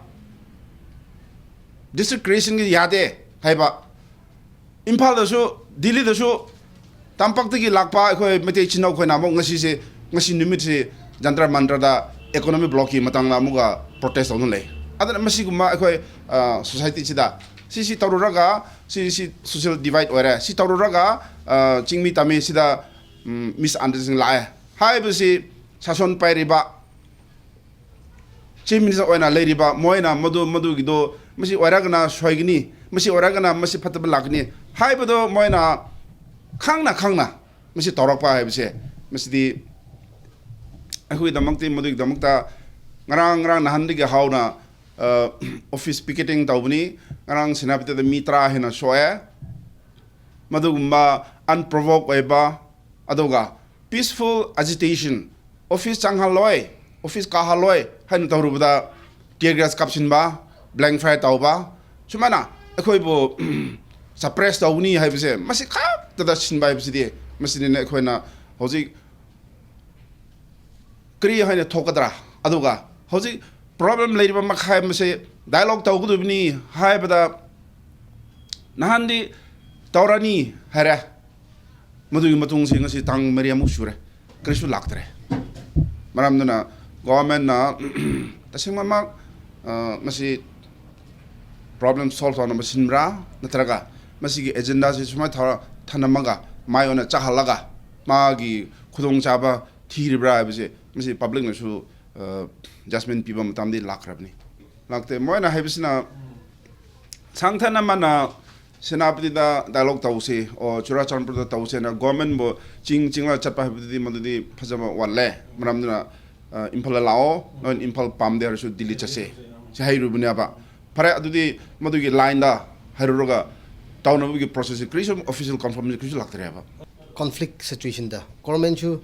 district creationꯒꯤ ꯌꯥꯗꯦ ꯍꯥꯏꯕ, ꯏꯝꯐꯥꯜꯗꯁꯨ, ꯗꯤꯜꯂꯤꯗꯁꯨ ꯇꯝꯄꯥꯛꯇꯒꯤ ꯂꯥꯛꯄ ꯑꯩꯈꯣꯏ ꯃꯩꯇꯩ ꯏꯆꯤꯟ ꯏꯅꯥꯎꯈꯣꯏꯅ ꯑꯃꯨꯛ ꯉꯁꯤꯁꯦ, ꯉꯁꯤ ꯅꯨꯃꯤꯠꯁꯤ ꯖꯟꯇꯔ ꯃꯟꯇꯔꯗ economic blockꯀꯤ ꯃꯇꯥꯡꯗ ꯑꯃꯨꯛꯀ protest ꯇꯧꯗꯨꯅ ꯂꯩ꯫ ꯑꯗꯨꯅ ꯃꯁꯤꯒꯨꯝꯕ ꯑꯩꯈꯣꯏ, ꯑ, societyꯁꯤꯗ ꯁꯤꯁꯤ ꯇꯧꯔꯨꯔꯒ ꯁꯤ, ꯁꯤ social divide ꯑꯣꯏꯔꯦ, ꯁꯤ ꯇꯧꯔꯨꯔꯒ, ꯑ, ꯆꯤꯡꯃꯤ ꯇꯝꯃꯤ ꯁꯤꯗ, ꯎꯝ, misunderstanding ꯂꯥꯛꯑꯦ ꯍꯥꯏꯕꯁꯤ ꯁꯥꯁꯣꯟ ꯄꯥꯏꯔꯤꯕ chief minister ꯑꯣꯏꯅ ꯂꯩꯔꯤꯕ ꯃꯣꯏꯅ ꯃꯗꯨ, ꯃꯗꯨꯒꯤꯗꯣ ꯃꯁꯤ ꯑꯣꯏꯔꯒꯅ ꯁꯣꯏꯒꯅꯤ, ꯃꯁꯤ ꯑꯣꯏꯔꯒꯅ ꯃꯁꯤ ꯐꯠꯇꯕ ꯂꯥꯛꯀꯅꯤ ꯍꯥꯏꯕꯗꯣ ꯃꯣꯏꯅ ꯈꯪꯅ ꯈꯪꯅ ꯃꯁꯤ ꯇꯧꯔꯛꯄ ꯍꯥꯏꯕꯁꯦ, ꯃꯁꯤꯗꯤ ꯑꯩꯈꯣꯏꯒꯤꯗꯃꯛꯇꯤ, ꯃꯗꯨꯒꯤꯗꯃꯛꯇ ꯉꯔꯥꯡ, ꯉꯔꯥꯡ ꯅꯍꯥꯟꯗꯒꯤ ꯍꯧꯅ, ꯑ, office picketing ꯇꯧꯕꯅꯤ꯫ ꯉꯔꯥꯡ ꯁꯦꯅꯥꯄꯇꯤꯗ ꯃꯤ ꯇꯔꯥ ꯍꯦꯟꯅ ꯁꯣꯛꯑꯦ꯫ ꯃꯗꯨꯒꯨꯝꯕ unprovoke ꯑꯣꯏꯕ, ꯑꯗꯨꯒ peaceful agitation, office ꯆꯪꯍꯜꯂꯣꯏ, office ꯀꯥꯍꯜꯂꯣꯏ ꯍꯥꯏꯅ ꯇꯧꯔꯨꯕꯗ tear gas ꯀꯥꯞꯁꯤꯟꯕ, blank fire ꯇꯧꯕ, ꯁꯨꯃꯥꯏꯅ ꯑꯩꯈꯣꯏꯕꯨ suppress ꯇꯧꯒꯅꯤ ꯍꯥꯏꯕꯁꯦ, ꯃꯁꯤ ꯈꯛꯇꯗ ꯁꯤꯟꯕ ꯍꯥꯏꯕꯁꯤꯗꯤ, ꯃꯁꯤꯅꯤꯅꯦ ꯑꯩꯈꯣꯏꯅ ꯍꯧꯖꯤꯛ ꯀꯔꯤ ꯍꯥꯏꯅ ꯊꯣꯛꯀꯗ꯭ꯔꯥ? ꯑꯗꯨꯒ ꯍꯧꯖꯤꯛ problem ꯂꯩꯔꯤꯕ ꯃꯈꯥꯏ ꯑꯃꯁꯦ dialogue ꯇꯧꯒꯗꯕꯅꯤ ꯍꯥꯏꯕꯗ ꯅꯍꯥꯟꯗꯤ ꯇꯧꯔꯅꯤ ꯍꯥꯏꯔꯦ꯫ ꯃꯗꯨꯒꯤ ꯃꯇꯨꯡꯁꯤ ꯉꯁꯤ ꯇꯥꯡ ꯃꯔꯤ ꯑꯃꯨꯛ ꯁꯨꯔꯦ, ꯀꯔꯤꯁꯨ ꯂꯥꯛꯇ꯭ꯔꯦ꯫ ꯃꯔꯝꯗꯨꯅ governmentꯅ ꯇꯁꯦꯡꯃꯛ, ꯑ, ꯃꯁꯤ problem solve ꯇꯧꯅꯕ ꯁꯤꯟꯕ꯭ꯔꯥ, ꯅꯠꯇ꯭ꯔꯒ ꯃꯁꯤꯒꯤ agendaꯁꯤ ꯁꯨꯃꯥꯏꯅ ꯊꯧꯔ-, ꯊꯅꯝꯃꯒ ꯃꯥꯏ ꯑꯣꯏꯅ ꯆꯥꯍꯜꯂꯒ ꯃꯥꯒꯤ ꯈꯨꯗꯣꯡꯆꯥꯕ ꯊꯤꯔꯤꯕ꯭ꯔꯥ ꯍꯥꯏꯕꯁꯦ ꯃꯁꯤ publicꯅꯁꯨ, ꯑ, judgement ꯄꯤꯕ ꯃꯇꯝꯗꯤ ꯂꯥꯛꯈ꯭ꯔꯕꯅꯤ꯫ ꯂꯥꯛꯇꯦ꯫ ꯃꯣꯏꯅ ꯍꯥꯏꯕꯁꯤꯅ ꯁꯥꯡꯊꯅ ꯃꯥꯅ ꯁꯦꯅꯥꯄꯇꯤꯗ dialogue ꯇꯧꯁꯤ, ꯑꯣ, ꯆꯨꯔꯥꯆꯥꯟꯄꯨꯔꯗ ꯇꯧꯁꯦꯅ governmentꯕꯨ ꯆꯤꯡ ꯆꯤꯡꯂ ꯆꯠꯄ ꯍꯥꯏꯕꯗꯨꯗꯤ ꯃꯗꯨꯗꯤ ꯐꯖꯕ ꯋꯥꯠꯂꯦ꯫ ꯃꯔꯝꯗꯨꯅ, ꯑ, ꯏꯝꯐꯥꯜꯗ ꯂꯥꯛꯑꯣ, ꯅꯣꯏꯅ ꯏꯝꯐꯥꯜ ꯄꯥꯝꯗꯦ ꯍꯥꯏꯔꯁꯨ ꯗꯤꯜꯂꯤ ꯆꯠꯁꯦ, ꯁꯤ ꯍꯥꯏꯔꯨꯕꯅꯦꯕ꯫ ꯐꯔꯦ, ꯑꯗꯨꯗꯤ ꯃꯗꯨꯒꯤ lineꯗ ꯍꯥꯏꯔꯨꯔꯒ ꯇꯧꯅꯕꯒꯤ processꯁꯤ ꯀꯔꯤꯁꯨ official confirmation ꯀꯔꯤꯁꯨ ꯂꯥꯛꯇ꯭ꯔꯦꯕ꯫ Conflict situationꯗ governmentꯁꯨ,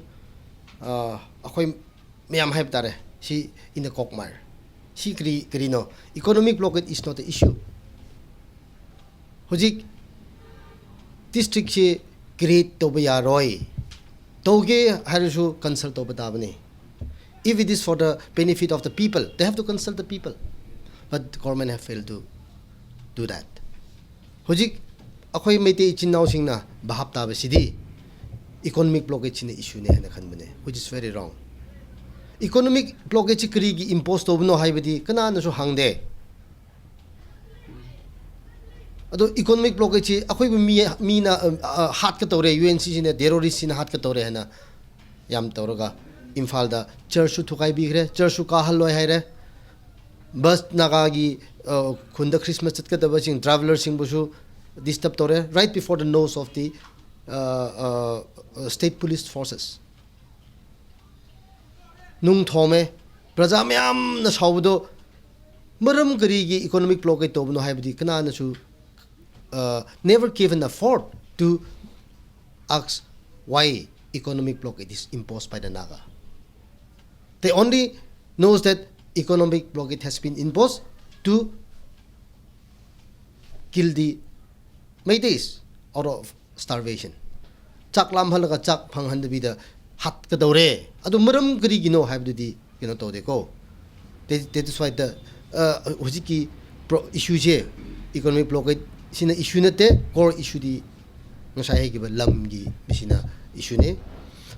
ꯑ, ꯑꯩꯈꯣꯏ ꯃꯌꯥꯝ ꯍꯥꯏꯕ ꯇꯥꯔꯦ, ꯁꯤ in a quagmire꯫ ꯁꯤ ꯀꯔꯤ, ꯀꯔꯤꯅꯣ? Economic blockade is not the issue꯫ ꯍꯧꯖꯤꯛ ꯗꯤꯁꯇ꯭ꯔꯤꯛꯁꯤ ꯀ꯭ꯔꯤꯌꯦꯠ ꯇꯧꯕ ꯌꯥꯔꯣꯏ, ꯇꯧꯒꯦ ꯍꯥꯏꯔꯁꯨ ꯀꯟꯁꯜ ꯇꯧꯕ ꯇꯥꯕꯅꯤ. If it is for the benefit of the people, they have to consult the people. But the government have failed to do that. ꯍꯧꯖꯤꯛ ꯑꯩꯈꯣꯏ ꯃꯩꯇꯩ ꯏꯆꯤꯟ ꯏꯅꯥꯎꯁꯤꯡꯅ ꯚꯥꯞ ꯇꯥꯕꯁꯤꯗꯤ ꯏꯀꯣꯅꯣꯃꯤꯛ ꯕ꯭ꯂꯣꯀꯦꯠꯁꯤꯅ ꯏꯁꯨꯅꯦ ꯍꯥꯏꯅ ꯈꯟꯕꯅꯦ, which is very wrong. Economic ꯕ꯭ꯂꯣꯀꯦꯠꯁꯤ ꯀꯔꯤꯒꯤ ꯏꯝꯄꯣꯁ ꯇꯧꯕꯅꯣ ꯍꯥꯏꯕꯗꯤ ꯀꯅꯥꯅꯁꯨ ꯍꯪꯗꯦ. ꯑꯗꯣ ꯏꯀꯣꯅꯣꯃꯤꯛ ꯕ꯭ꯂꯣꯀꯦꯠꯁꯤ ꯑꯩꯈꯣꯏꯕꯨ ꯃꯤ, ꯃꯤꯅ ꯑ, ꯑ, ꯍꯥꯠꯀꯗꯧꯔꯦ, ꯌꯨ ꯑꯦꯟ ꯁꯤꯁꯤꯅ ꯇꯦꯔꯣꯔꯤꯁꯁꯤꯅ ꯍꯥꯠꯀꯗꯧꯔꯦ ꯍꯥꯏꯅ ꯌꯥꯝ ꯇꯧꯔꯒ ꯏꯝꯐꯥꯜꯗ ꯆꯔꯆꯁꯨ ꯊꯨꯒꯥꯏꯕꯤꯈ꯭ꯔꯦ, ꯆꯔꯆꯁꯨ ꯀꯥꯍꯜꯂꯣꯏ ꯍꯥꯏꯔꯦ. ꯕꯁ ꯅꯥꯒꯥꯒꯤ ꯑ, ꯈꯨꯟꯗ ꯈ꯭ꯔꯤꯁꯃꯥꯁ ꯆꯠꯀꯗꯕꯁꯤꯡ ꯇ꯭ꯔꯥꯚꯦꯂꯔꯁꯤꯡꯕꯨꯁꯨ ꯗꯤꯁꯇꯔꯕ ꯇꯧꯔꯦ, right before the nose of the uh, uh, uh, state police forces. ꯅꯨꯡ ꯊꯣꯝꯃꯦ, ꯄ꯭ꯔꯖꯥ ꯃꯌꯥꯝꯅ ꯁꯥꯎꯕꯗꯣ ꯃꯔꯝ ꯀꯔꯤꯒꯤ ꯏꯀꯣꯅꯣꯃꯤꯛ ꯕ꯭ꯂꯣꯀꯦꯠ ꯇꯧꯕꯅꯣ ꯍꯥꯏꯕꯗꯤ ꯀꯅꯥꯅꯁꯨ uh, never given a thought to ask why economic blockade is imposed by the Naga. They only knows that economic blockade has been imposed to kill the Meiteis out of starvation. ꯆꯥꯛ ꯂꯥꯝꯍꯜꯂꯒ ꯆꯥꯛ ꯐꯪꯍꯟꯗꯕꯤꯗ ꯍꯥꯠꯀꯗꯧꯔꯦ. ꯑꯗꯨ ꯃꯔꯝ ꯀꯔꯤꯒꯤꯅꯣ ꯍꯥꯏꯕꯗꯨꯗꯤ ꯀꯩꯅꯣ ꯇꯧꯗꯦꯀꯣ. That, that is why the, uh, ꯍꯧꯖꯤꯛꯀꯤ ꯏꯁꯨꯁꯦ, ꯏꯀꯣꯅꯣꯃꯤꯛ ꯕ꯭ꯂꯣꯀꯦꯠ ꯁꯤꯅ ꯏꯁꯨ ꯅꯠꯇꯦ, ꯀꯣꯔ ꯏꯁꯨꯗꯤ ꯉꯁꯥꯏ ꯍꯥꯏꯈꯤꯕ ꯂꯝꯒꯤ ꯃꯁꯤꯅ ꯏꯁꯨꯅꯦ.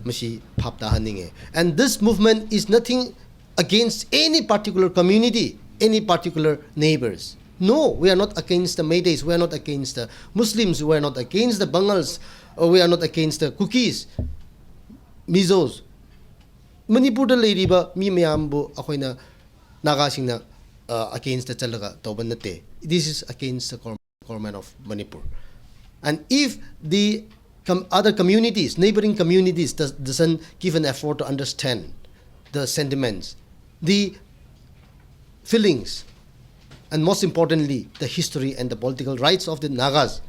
ꯃꯁꯤ ꯚꯥꯞ ꯇꯥꯍꯟꯅꯤꯡꯉꯦ. And this movement is nothing against any particular community, any particular neighbors. No, we are not against the Meiteis, we are not against the Muslims, we are not against the Bangals, uh, we are not against the Kukis, Mizos. ꯃꯅꯤꯄꯨꯔꯗ ꯂꯩꯔꯤꯕ ꯃꯤ ꯃꯌꯥꯝꯕꯨ ꯑꯩꯈꯣꯏꯅ ꯅꯥꯒꯥꯁꯤꯡꯅ ꯑꯒꯦꯟꯁꯇ ꯆꯠꯂꯒ ꯇꯧꯕ ꯅꯠꯇꯦ. This is against the government of Manipur. And if the com- other communities, neighboring communities, does, doesn't give an effort to understand the sentiments, the feelings, and most importantly, the history and the political rights of the Nagas,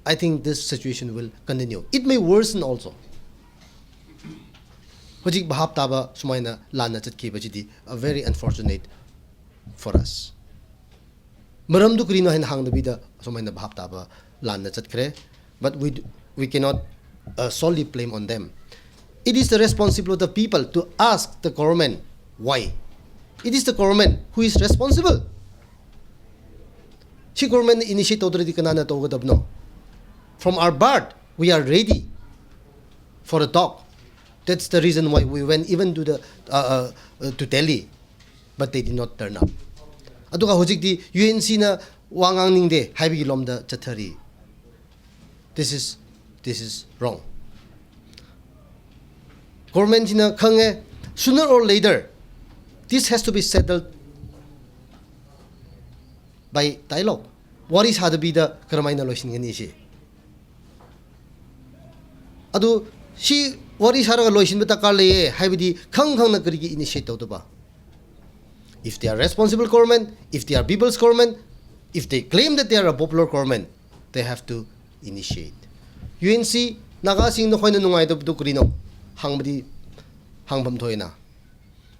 I think this situation will continue. It may worsen also. ꯍꯧꯖꯤꯛ ꯚꯥꯞ ꯇꯥꯕ ꯁꯨꯃꯥꯏꯅ ꯂꯥꯟꯅ ꯆꯠꯈꯤꯕꯁꯤꯗꯤ a very unfortunate for us. ꯃꯔꯝꯗꯨ ꯀꯔꯤꯅꯣ ꯍꯥꯏꯅ ꯍꯪꯗꯕꯤꯗ ꯑꯁꯨꯃꯥꯏꯅ ꯚꯥꯞ ꯇꯥꯕ ꯂꯥꯟꯅ ꯆꯠꯈ꯭ꯔꯦ. But we, we cannot uh, solely blame on them. It is the responsibility of the people to ask the government why. It is the government who is responsible. ꯁꯤ government initiate ꯇꯧꯗ꯭ꯔꯗꯤ ꯀꯅꯥꯅ ꯇꯧꯒꯗꯕꯅꯣ? From our birth, we are ready for a talk. That's the reason why we went even to the uh, uh, uh, to Delhi, but they did not turn up. ꯑꯗꯨꯒ ꯍꯧꯖꯤꯛꯇꯤ UNCꯅ ꯋꯥ ꯉꯥꯡꯅꯤꯡꯗꯦ ꯍꯥꯏꯕꯒꯤ ꯂꯣꯝꯗ ꯆꯠꯊꯔꯤ. This is this is wrong. Governmentꯁꯤꯅ ꯈꯪꯉꯦ, sooner or later this has to be settled by dialogue. ꯋꯥꯔꯤ ꯁꯥꯗꯕꯤꯗ ꯀꯔꯝꯍꯥꯏꯅ ꯂꯣꯏꯁꯤꯟꯒꯅꯤ ꯁꯤ? ꯑꯗꯨ ꯁꯤ ꯋꯥꯔꯤ ꯁꯥꯔꯒ ꯂꯣꯏꯁꯤꯟꯕ ꯗꯔꯀꯥꯔ ꯂꯩꯌꯦ ꯍꯥꯏꯕꯗꯤ ꯈꯪ ꯈꯪꯅ ꯀꯔꯤꯒꯤ initiate ꯇꯧꯗꯕ? If they are responsible government, if they are people's government, if they claim that they are a popular government, they have to initiate. UNC, ꯅꯥꯒꯥꯁꯤꯡ ꯅꯈꯣꯏꯅ ꯅꯨꯡꯉꯥꯏꯇꯕꯗꯨ ꯀꯔꯤꯅꯣ? ꯍꯪꯕꯗꯤ ꯍꯪꯐꯝ ꯊꯣꯛꯏꯅ.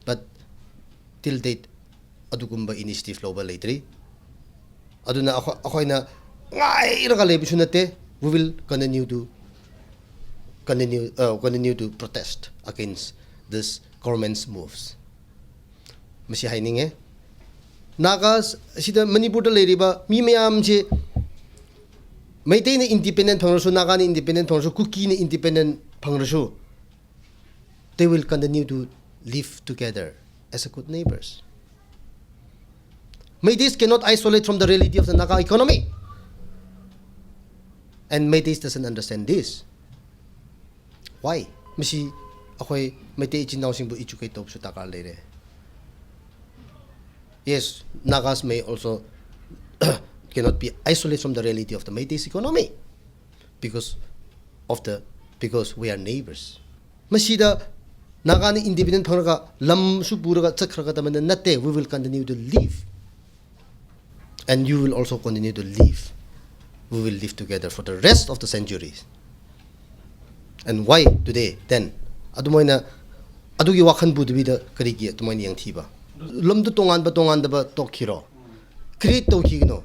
But till date ꯑꯗꯨꯒꯨꯝꯕ initiative ꯂꯧꯕ ꯂꯩꯇ꯭ꯔꯤ. ꯑꯗꯨꯅ ꯑꯩꯈꯣꯏ ꯑꯩꯈꯣꯏꯅ ꯉꯥꯏꯔꯒ ꯂꯩꯕꯁꯨ ꯅꯠꯇꯦ. We will continue to continue uh, continue to protest against this government's moves. ꯃꯁꯤ ꯍꯥꯏꯅꯤꯡꯉꯦ. ꯅꯥꯒꯥꯁ ꯑꯁꯤꯗ ꯃꯅꯤꯄꯨꯔꯗ ꯂꯩꯔꯤꯕ ꯃꯤ ꯃꯌꯥꯝꯁꯦ ꯃꯩꯇꯩꯅ independent ꯐꯪꯂꯁꯨ, ꯅꯥꯒꯥꯅ independent ꯐꯪꯂꯁꯨ, ꯀꯨꯀꯤꯅ independent ꯐꯪꯂꯁꯨ, they will continue to live together as a good neighbors. Meiteis cannot isolate from the reality of the Naga economy. And Meiteis doesn't understand this. Why? ꯃꯁꯤ ꯑꯩꯈꯣꯏ ꯃꯩꯇꯩ ꯏꯆꯤꯟ ꯏꯅꯥꯎꯁꯤꯡꯕꯨ educate ꯇꯧꯕꯁꯨ ꯗꯔꯀꯥꯔ ꯂꯩꯔꯦ. Yes, Nagas may also cannot be isolated from the reality of the Meiteis economy because of the because we are neighbors. ꯃꯁꯤꯗ ꯅꯥꯒꯥꯅ independent ꯐꯪꯂꯒ ꯂꯝꯁꯨ ꯄꯨꯔꯒ ꯆꯠꯈ꯭ꯔꯒꯗꯕꯅ ꯅꯠꯇꯦ. We will continue to live and you will also continue to live. We will live together for the rest of the centuries. And why today then? ꯑꯗꯨꯃꯥꯏꯅ ꯑꯗꯨꯒꯤ ꯋꯥꯈꯜ ꯄꯨꯗꯕꯤꯗ ꯀꯔꯤꯒꯤ ꯑꯗꯨꯃꯥꯏꯅ ꯌꯦꯡꯊꯤꯕ? ꯂꯝꯗꯨ ꯇꯣꯉꯥꯟꯕ ꯇꯣꯉꯥꯟꯗꯕ ꯇꯣꯛꯈꯤꯔꯣ. create ꯇꯧꯈꯤꯒꯅꯣ꯫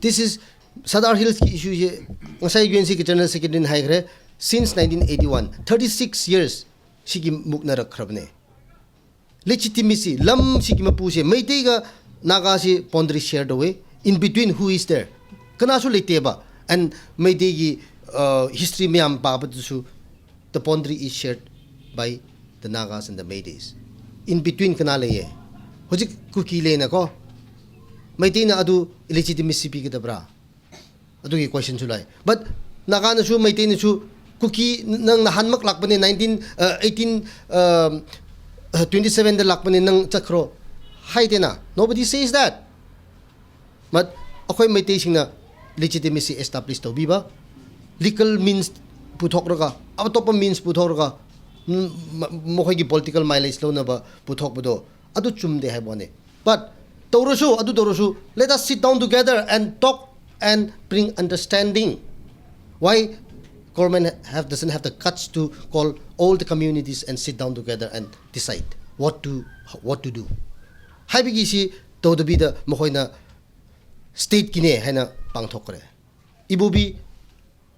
This is Sadar Hillsꯀꯤ issueꯁꯦ ꯉꯁꯥꯏ UNCꯒꯤ General Secretaryꯅ ꯍꯥꯏꯈ꯭ꯔꯦ, since nineteen eighty one, thirty six years ꯁꯤꯒꯤ ꯃꯨꯛꯅꯔꯛꯈ꯭ꯔꯕꯅꯦ꯫ Legitimacy, ꯂꯝꯁꯤꯒꯤ ꯃꯄꯨꯁꯦ, ꯃꯩꯇꯩꯒ ꯅꯥꯒꯥꯁꯤ boundary share ꯇꯧꯋꯦ꯫ In between who is there? ꯀꯅꯥꯁꯨ ꯂꯩꯇꯦꯕ꯫ And ꯃꯩꯇꯩꯒꯤ history ꯃꯌꯥꯝ ꯄꯥꯕꯗꯁꯨ, the boundary is shared by the Nagas and the Meiteis. In between ꯀꯅꯥ ꯂꯩꯌꯦ? ꯍꯧꯖꯤꯛ ꯀꯨꯀꯤ ꯂꯩꯅꯀꯣ, ꯃꯩꯇꯩꯅ ꯑꯗꯨ legitimacy ꯄꯤꯒꯗꯕ꯭ꯔꯥ? ꯑꯗꯨꯒꯤ questionꯁꯨ ꯂꯥꯛꯑꯦ꯫ But ꯅꯥꯒꯥꯅꯁꯨ, ꯃꯩꯇꯩꯅꯁꯨ, ꯀꯨꯀꯤ, ꯅꯪ ꯅꯍꯥꯟꯃꯛ ꯂꯥꯛꯄꯅꯦ, nineteen eighteen twenty sevenꯗ ꯂꯥꯛꯄꯅꯦ, ꯅꯪ ꯆꯠꯈ꯭ꯔꯣ ꯍꯥꯏꯗꯦꯅ꯫ Nobody says that. But ꯑꯩꯈꯣꯏ ꯃꯩꯇꯩꯁꯤꯡꯅ legitimacy establish ꯇꯧꯕꯤꯕ, legal means ꯄꯨꯊꯣꯛꯂꯒ, ꯑꯇꯣꯞꯄ means ꯄꯨꯊꯣꯛꯂꯒ, ꯃꯈꯣꯏꯒꯤ political mileage ꯂꯧꯅꯕ ꯄꯨꯊꯣꯛꯄꯗꯣ, ꯑꯗꯨ ꯆꯨꯝꯗꯦ ꯍꯥꯏꯕ ꯋꯥꯅꯤ꯫ But ꯇꯧꯔꯁꯨ, ꯑꯗꯨ ꯇꯧꯔꯁꯨ, let us sit down together and talk and bring understanding. Why government have, doesn't have the guts to call all the communities and sit down together and decide what to, what to do? ꯍꯥꯏꯕꯒꯤꯁꯤ ꯇꯧꯗꯕꯤꯗ ꯃꯈꯣꯏꯅ stateꯀꯤꯅꯦ ꯍꯥꯏꯅ ꯄꯥꯡꯊꯣꯛꯈ꯭ꯔꯦ꯫ ꯏꯕꯣꯕꯤ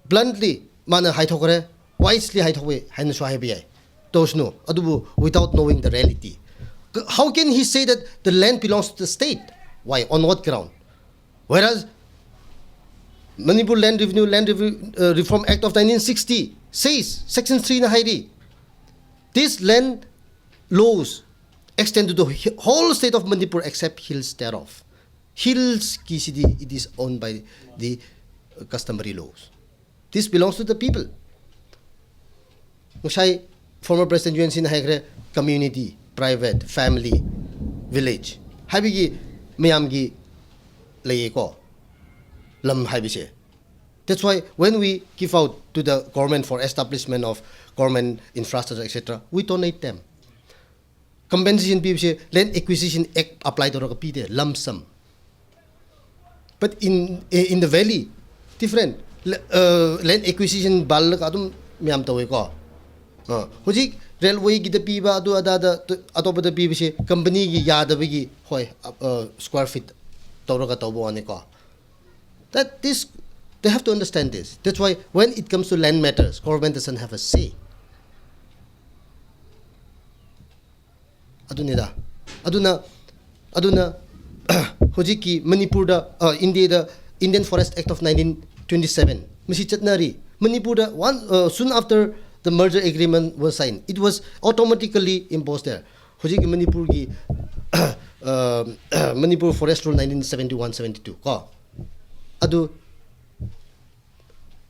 bluntly ꯃꯥꯅ ꯍꯥꯏꯊꯣꯛꯈ꯭ꯔꯦ, wisely ꯍꯥꯏꯊꯣꯛꯑꯦ ꯍꯥꯏꯅꯁꯨ ꯍꯥꯏꯕ ꯌꯥꯏ꯫ ꯇꯧꯁꯅꯨ, ꯑꯗꯨꯕꯨ without knowing the reality. How can he say that the land belongs to the state? Why? On what ground? Whereas Manipur Land Revenue, Land Revenue, uh, Reform Act of nineteen sixty says, Section threeꯅ ꯍꯥꯏꯔꯤ, this land laws extend to the whole state of Manipur except hills thereof. Hillsꯀꯤꯁꯤꯗꯤ, it is owned by the customary laws. This belongs to the people. ꯉꯁꯥꯏ former President UNCꯅ ꯍꯥꯏꯈ꯭ꯔꯦ, community, private, family, village ꯍꯥꯏꯕꯒꯤ ꯃꯌꯥꯝꯒꯤ ꯂꯩꯌꯦꯀꯣ, ꯂꯝ ꯍꯥꯏꯕꯁꯦ꯫ That's why when we give out to the government for establishment of government infrastructure, et cetera, we donate them. Compensation ꯄꯤꯕꯁꯦ Land Acquisition Act apply ꯇꯧꯔꯒ ꯄꯤꯗꯦ, lump sum. But in, in the valley, different. Land acquisition ꯕꯥꯜꯂꯒ ꯑꯗꯨꯝ ꯃꯌꯥꯝ ꯇꯧꯋꯦꯀꯣ꯫ ꯑ, ꯍꯧꯖꯤꯛ railwayꯒꯤꯗ ꯄꯤꯕ, ꯑꯗꯨ ꯑꯗꯥꯗ, ꯑꯇꯣꯞꯄꯗ ꯄꯤꯕꯁꯦ companyꯒꯤ ꯌꯥꯗꯕꯒꯤ, ꯍꯣꯏ, square feet ꯇꯧꯔꯒ ꯇꯧꯕ ꯋꯥꯅꯤꯀꯣ. That this, they have to understand this. That's why when it comes to land matters, government doesn't have a say. ꯑꯗꯨꯅꯤꯗ. ꯑꯗꯨꯅ ꯑꯗꯨꯅ ꯍꯧꯖꯤꯛꯀꯤ ꯃꯅꯤꯄꯨꯔꯗ, ꯑ, ꯏꯟꯗꯤꯌꯥꯗ Indian Forest Act of nineteen twenty seven ꯃꯁꯤ ꯆꯠꯅꯔꯤ. ꯃꯅꯤꯄꯨꯔꯗ one, uh, soon after the merger agreement was signed, it was automatically imposed there. ꯍꯧꯖꯤꯛꯀꯤ ꯃꯅꯤꯄꯨꯔꯒꯤ, ꯑ, Manipur Forest Rule nineteen seventy one seventy two ꯀꯣ, ꯑꯗꯨ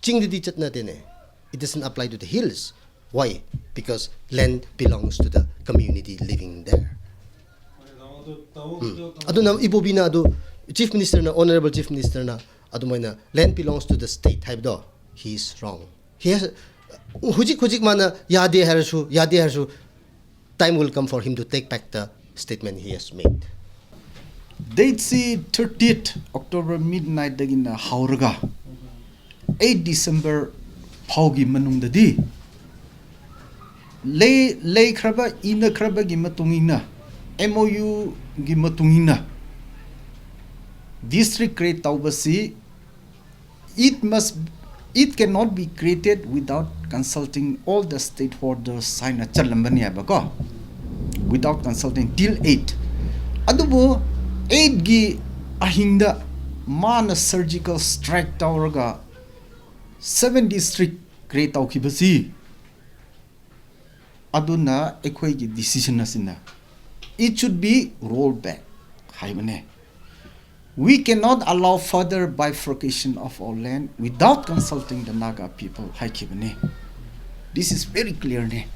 ꯆꯤꯡꯗꯗꯤ ꯆꯠꯅꯗꯦꯅꯦ. It doesn't apply to the hills. Why? Because land belongs to the community living there. ꯎꯝ. ꯑꯗꯨꯅ ꯏꯕꯣꯕꯤꯅ ꯑꯗꯨ, Chief Minister ꯅ, Honourable Chief Minister ꯅ ꯑꯗꯨꯃꯥꯏꯅ "Land belongs to the state" ꯍꯥꯏꯕꯗꯣ, he is wrong. He has, ꯍꯧꯖꯤꯛ ꯍꯧꯖꯤꯛ ꯃꯥꯅ ꯌꯥꯗꯦ ꯍꯥꯏꯔꯁꯨ, ꯌꯥꯗꯦ ꯍꯥꯏꯔꯁꯨ, time will come for him to take back the statement he has made. Date ꯁꯤ thirtieth October midnight ꯗꯒꯤꯅ ꯍꯧꯔꯒ eight December ꯐꯥꯎꯒꯤ ꯃꯅꯨꯡꯗꯗꯤ ꯂꯩ, ꯂꯩꯈ꯭ꯔꯕ, ꯏꯅꯈ꯭ꯔꯕꯒꯤ ꯃꯇꯨꯡ ꯏꯟꯅ, M O U ꯒꯤ ꯃꯇꯨꯡ ꯏꯟꯅ district create ꯇꯧꯕꯁꯤ, it must, it cannot be created without consulting all the stakeholders ꯍꯥꯏꯅ ꯆꯠꯂꯝꯕꯅꯦꯕꯀꯣ, without consulting till eight. ꯑꯗꯨꯕꯨ eight ꯒꯤ ꯑꯍꯤꯡꯗ ꯃꯥꯅ surgical strike ꯇꯧꯔꯒ seven district create ꯇꯧꯈꯤꯕꯁꯤ, ꯑꯗꯨꯅ ꯑꯩꯈꯣꯏꯒꯤ decision ꯑꯁꯤꯅ, it should be rolled back ꯍꯥꯏꯕꯅꯦ. "We cannot allow further bifurcation of our land without consulting the Naga people" ꯍꯥꯏꯈꯤꯕꯅꯦ. This is very clear ꯅꯦ.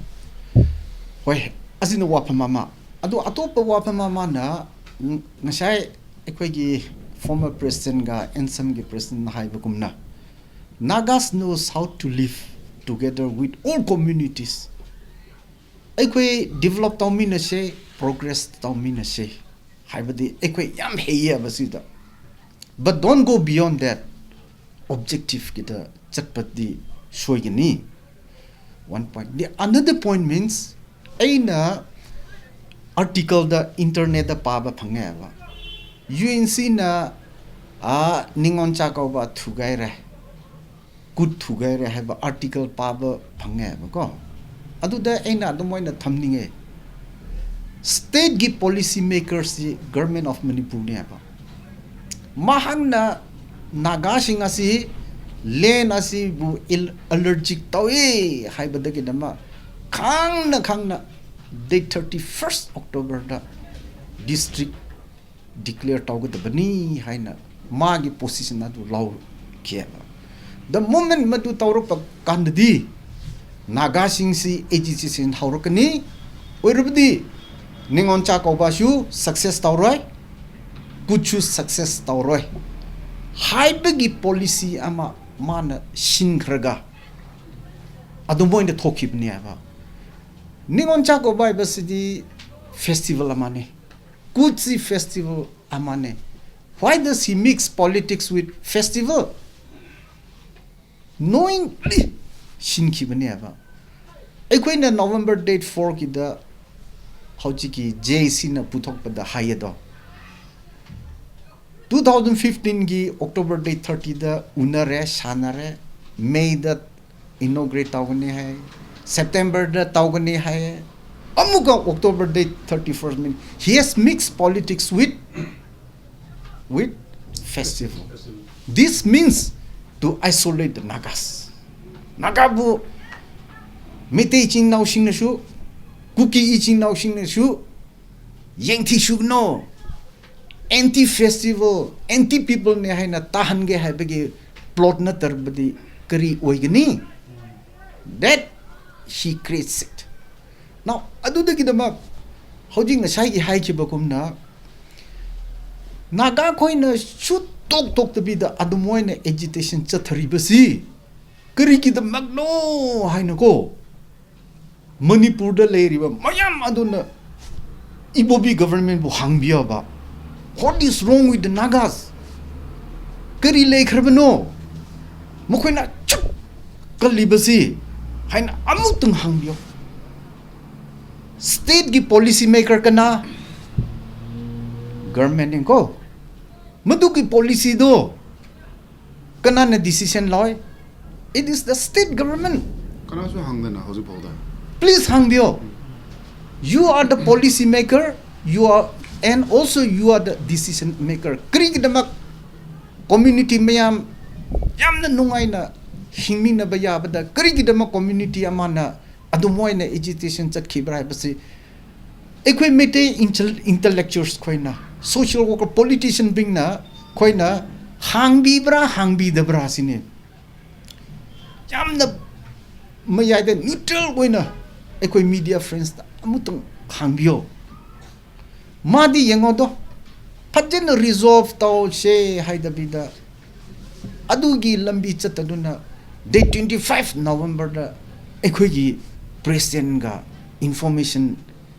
ꯍꯣꯏ, ꯑꯁꯤꯅ ꯋꯥꯐꯝ ꯑꯃ꯫ ꯑꯗꯣ ꯑꯇꯣꯞꯄ ꯋꯥꯐꯝ ꯑꯃꯅ, ꯎꯝ, ꯉꯁꯥꯏ ꯑꯩꯈꯣꯏꯒꯤ former president ꯒ ANSAM ꯒꯤ president ꯅ ꯍꯥꯏꯕꯒꯨꯝꯅ, "Nagas knows how to live together with all communities." ꯑꯩꯈꯣꯏ develop ꯇꯧꯃꯤꯟꯅꯁꯦ, progress ꯇꯧꯃꯤꯟꯅꯁꯦ ꯍꯥꯏꯕꯗꯤ ꯑꯩꯈꯣꯏ ꯌꯥꯝ ꯍꯩꯌꯦꯕ ꯁꯤꯗ꯫ But don't go beyond that, objective ꯀꯤꯗ ꯆꯠꯄꯗꯤ ꯁꯣꯏꯒꯅꯤ꯫ One point. The another point means, ꯑꯩꯅ article ꯗ internet ꯇ ꯄꯥꯕ ꯐꯪꯉꯦꯕ, ꯌꯨ ꯑꯦꯟ ꯁꯤꯅ, ꯑꯥ, ꯅꯤꯉꯣꯜ ꯆꯥꯛꯀꯧꯕ ꯊꯨꯒꯥꯏꯔꯦ, ꯀꯨꯠ ꯊꯨꯒꯥꯏꯔꯦ ꯍꯥꯏꯕ ꯑꯥꯔꯇꯤꯀꯜ ꯄꯥꯕ ꯐꯪꯉꯦꯕꯀꯣ꯫ ꯑꯗꯨꯗ ꯑꯩꯅ ꯑꯗꯨꯝ ꯑꯣꯏꯅ ꯊꯝꯅꯤꯡꯉꯦ, ꯁ꯭ꯇꯦꯠꯀꯤ ꯄꯣꯂꯤꯁꯤ ꯃꯦꯀꯔꯁꯁꯤ ꯒꯔꯃꯦꯟ ꯑꯣꯐ ꯃꯅꯤꯄꯨꯔꯅꯦ ꯍꯥꯏꯕ꯫ ꯃꯍꯥꯛꯅ ꯅꯥꯒꯥꯁꯤꯡ ꯑꯁꯤ ꯂꯦꯟ ꯑꯁꯤꯕꯨ ꯑꯦꯂꯔꯖꯤꯛ ꯇꯧꯏ ꯍꯥꯏꯕꯗꯒꯤꯗꯃꯛ ꯈꯪꯅ ꯈꯪꯅ ꯗꯦꯠ ꯊꯥꯔꯇꯤ ꯐꯥꯔꯁ ꯑꯣꯛꯇꯣꯕꯔꯗ ꯗꯤꯁꯇ꯭ꯔꯤꯛ ꯗꯤꯀ꯭ꯂꯦꯌꯔ ꯇꯧꯒꯗꯕꯅꯤ ꯍꯥꯏꯅ ꯃꯥꯒꯤ ꯄꯣꯁꯤꯁꯟ ꯑꯗꯨ ꯂꯧꯈꯤꯑꯕ꯫ ꯗ ꯃꯣꯃꯦꯟ ꯃꯗꯨ ꯇꯧꯔꯛꯄ ꯀꯥꯟꯗꯗꯤ ꯅꯥꯒꯥꯁꯤꯡꯁꯤ ꯑꯦꯖꯤꯇꯦꯁꯟ ꯍꯧꯔꯛꯀꯅꯤ꯫ ꯑꯣꯏꯔꯕꯗꯤ ꯅꯤꯉꯣꯜ ꯆꯥꯛꯀꯧꯕꯁꯨ ꯁꯛꯁꯦꯁ ꯇꯧꯔꯣꯏ, ꯀꯨꯠꯁꯨ ꯁꯛꯁꯦꯁ ꯇꯧꯔꯣꯏ ꯍꯥꯏꯕꯒꯤ ꯄꯣꯂꯤꯁꯤ ꯑꯃ ꯃꯥꯅ ꯁꯤꯟꯈ꯭ꯔꯒ ꯑꯗꯨꯃꯥꯏꯅ ꯊꯣꯛꯈꯤꯕꯅꯦ ꯍꯥꯏꯕ꯫ ꯅꯤꯉꯣꯜ ꯆꯥꯛꯀꯧꯕ ꯍꯥꯏꯕꯁꯤꯗꯤ ꯐꯦꯁꯇꯤꯚꯦꯜ ꯑꯃꯅꯤ, ꯀꯨꯠꯁꯤ ꯐꯦꯁꯇꯤꯚꯦꯜ ꯑꯃꯅꯤ꯫ Why does he mix politics with festival? Knowingly ꯁꯤꯟꯈꯤꯕꯅꯦꯕ꯫ ꯑꯩꯈꯣꯏꯅ ꯅꯣꯕꯦꯝꯕꯔ ꯗꯦꯠ ꯐꯣꯔꯒꯤꯗ ꯍꯧꯖꯤꯛꯀꯤ ꯖꯦ ꯑꯦ ꯁꯤꯅ ꯄꯨꯊꯣꯛꯄꯗ ꯍꯥꯏꯌꯦꯗꯣ, ꯇꯨ ꯊꯥꯎꯖꯟ ꯐꯤꯐꯇꯤꯟꯒꯤ ꯑꯣꯛꯇꯣꯕꯔ ꯗꯦꯠ ꯊꯥꯔꯇꯤꯗ ꯎꯅꯔꯦ, ꯁꯥꯟꯅꯔꯦ, ꯃꯦꯗ ꯏꯅꯣꯒ꯭ꯔꯦꯠ ꯇꯧꯒꯅꯤ ꯍꯥꯏ, ꯁꯦꯞꯇꯦꯝꯕꯔꯗ ꯇꯧꯒꯅꯤ ꯍꯥꯏ, ꯑꯃꯨꯛꯀ October date thirty first minute. He has mixed politics with, with festival. This means to isolate the Nagas. ꯅꯥꯒꯥꯕꯨ ꯃꯩꯇꯩ ꯏꯆꯤꯟ ꯏꯅꯥꯎꯁꯤꯡꯅꯁꯨ, ꯀꯨꯀꯤ ꯏꯆꯤꯟ ꯏꯅꯥꯎꯁꯤꯡꯅꯁꯨ ꯌꯦꯡꯊꯤꯁꯨꯒꯅꯣ, ꯑꯦꯟꯇꯤ ꯐꯦꯁꯇꯤꯚꯦꯜ, ꯑꯦꯟꯇꯤ ꯄꯤꯄꯜꯅꯦ ꯍꯥꯏꯅ ꯇꯥꯍꯟꯒꯦ ꯍꯥꯏꯕꯒꯤ ꯄ꯭ꯂꯣꯠ ꯅꯠꯇ꯭ꯔꯕꯗꯤ ꯀꯔꯤ ꯑꯣꯏꯒꯅꯤ? That he creates it. Now, ꯑꯗꯨꯗꯒꯤꯗꯃꯛ ꯍꯧꯖꯤꯛ ꯉꯁꯥꯏꯒꯤ ꯍꯥꯏꯈꯤꯕꯒꯨꯝꯅ ꯅꯥꯒꯥ ꯈꯣꯏꯅ ꯁꯨ ꯇꯣꯛ ꯇꯣꯛꯇꯕꯤꯗ ꯑꯗꯨꯝ ꯑꯣꯏꯅ ꯑꯦꯖꯤꯇꯦꯁꯟ ꯆꯠꯊꯔꯤꯕꯁꯤ ꯀꯔꯤꯒꯤꯗꯃꯛꯅꯣ ꯍꯥꯏꯅꯀꯣ, ꯃꯅꯤꯄꯨꯔꯗ ꯂꯩꯔꯤꯕ ꯃꯌꯥꯝ ꯑꯗꯨꯅ ꯏꯕꯣꯕꯤ ꯒꯚꯔꯟꯃꯦꯟꯕꯨ ꯍꯪꯕꯤꯌꯣꯕ, "What is wrong with the Nagas? ꯀꯔꯤ ꯂꯩꯈ꯭ꯔꯕꯅꯣ? ꯃꯈꯣꯏꯅ ꯆꯨꯞ ꯀꯜꯂꯤꯕꯁꯤ?" ꯍꯥꯏꯅ ꯑꯃꯨꯛꯇꯪ ꯍꯪꯕꯤꯌꯣ꯫ ꯁ꯭ꯇꯦꯠꯀꯤ ꯄꯣꯂꯤꯁꯤ ꯃꯦꯀꯔ ꯀꯅꯥ? ꯒꯚꯔꯟꯃꯦꯟꯅꯤꯀꯣ꯫ ꯃꯗꯨꯒꯤ ꯄꯣꯂꯤꯁꯤꯗꯣ ꯀꯅꯥꯅ ꯗꯤꯁꯤꯖꯟ ꯂꯧꯏ? It is the state government. ꯀꯅꯥꯁꯨ ꯍꯪꯗꯅ ꯍꯧꯖꯤꯛ ꯐꯥꯎꯗ꯫ Please ꯍꯪꯕꯤꯌꯣ. You are the policy maker, you are, and also you are the decision maker. ꯀꯔꯤꯒꯤꯗꯃꯛ ꯀꯝꯃ꯭ꯌꯨꯅꯤꯇꯤ ꯃꯌꯥꯝ ꯌꯥꯝꯅ ꯅꯨꯡꯉꯥꯏꯅ ꯍꯤꯡꯃꯤꯟꯅꯕ ꯌꯥꯕꯗ ꯀꯔꯤꯒꯤꯗꯃꯛ ꯀꯝꯃ꯭ꯌꯨꯅꯤꯇꯤ ꯑꯃꯅ ꯑꯗꯨꯃꯥꯏꯅ ꯑꯦꯖꯤꯇꯦꯁꯟ ꯆꯠꯈꯤꯕ꯭ꯔꯥ ꯍꯥꯏꯕꯁꯤ ꯑꯩꯈꯣꯏ ꯃꯩꯇꯩ ꯏꯟꯇꯦꯂꯦꯛꯆꯨꯋꯦꯜꯁ ꯈꯣꯏꯅ, ꯁꯣꯁꯤꯌꯦꯜ ꯋꯥꯔꯀꯔ, ꯄꯣꯂꯤꯇꯤꯁꯤꯌꯟꯁꯤꯡꯅ ꯈꯣꯏꯅ ꯍꯥꯡꯕꯤꯕ꯭ꯔꯥ ꯍꯥꯡꯕꯤꯗꯕ꯭ꯔꯥ ꯁꯤꯅꯤ꯫ ꯌꯥꯝꯅ ꯃꯌꯥꯏꯗ ꯅ꯭ꯌꯨꯇ꯭ꯔꯦꯜ ꯑꯣꯏꯅ ꯑꯩꯈꯣꯏ ꯃꯤꯗꯤꯌꯥ ꯐ꯭ꯔꯦꯟꯁꯇ ꯑꯃꯨꯛꯇꯪ ꯍꯥꯡꯕꯤꯌꯣ꯫ ꯃꯥꯗꯤ ꯌꯦꯡꯉꯣꯗꯣ, ꯐꯖꯅ ꯔꯤꯖꯣꯜꯚ ꯇꯧꯁꯦ ꯍꯥꯏꯗꯕꯤꯗ ꯑꯗꯨꯒꯤ ꯂꯝꯕꯤ ꯆꯠꯇꯗꯨꯅ ꯗꯦꯠ ꯇ꯭ꯋꯦꯟꯇꯤ ꯐꯥꯏꯚ ꯅꯣꯕꯦꯝꯕꯔꯗ ꯑꯩꯈꯣꯏꯒꯤ ꯄ꯭ꯔꯦꯁꯤꯗꯦꯟꯒ ꯏꯟꯐꯣꯔꯃꯦꯁꯟ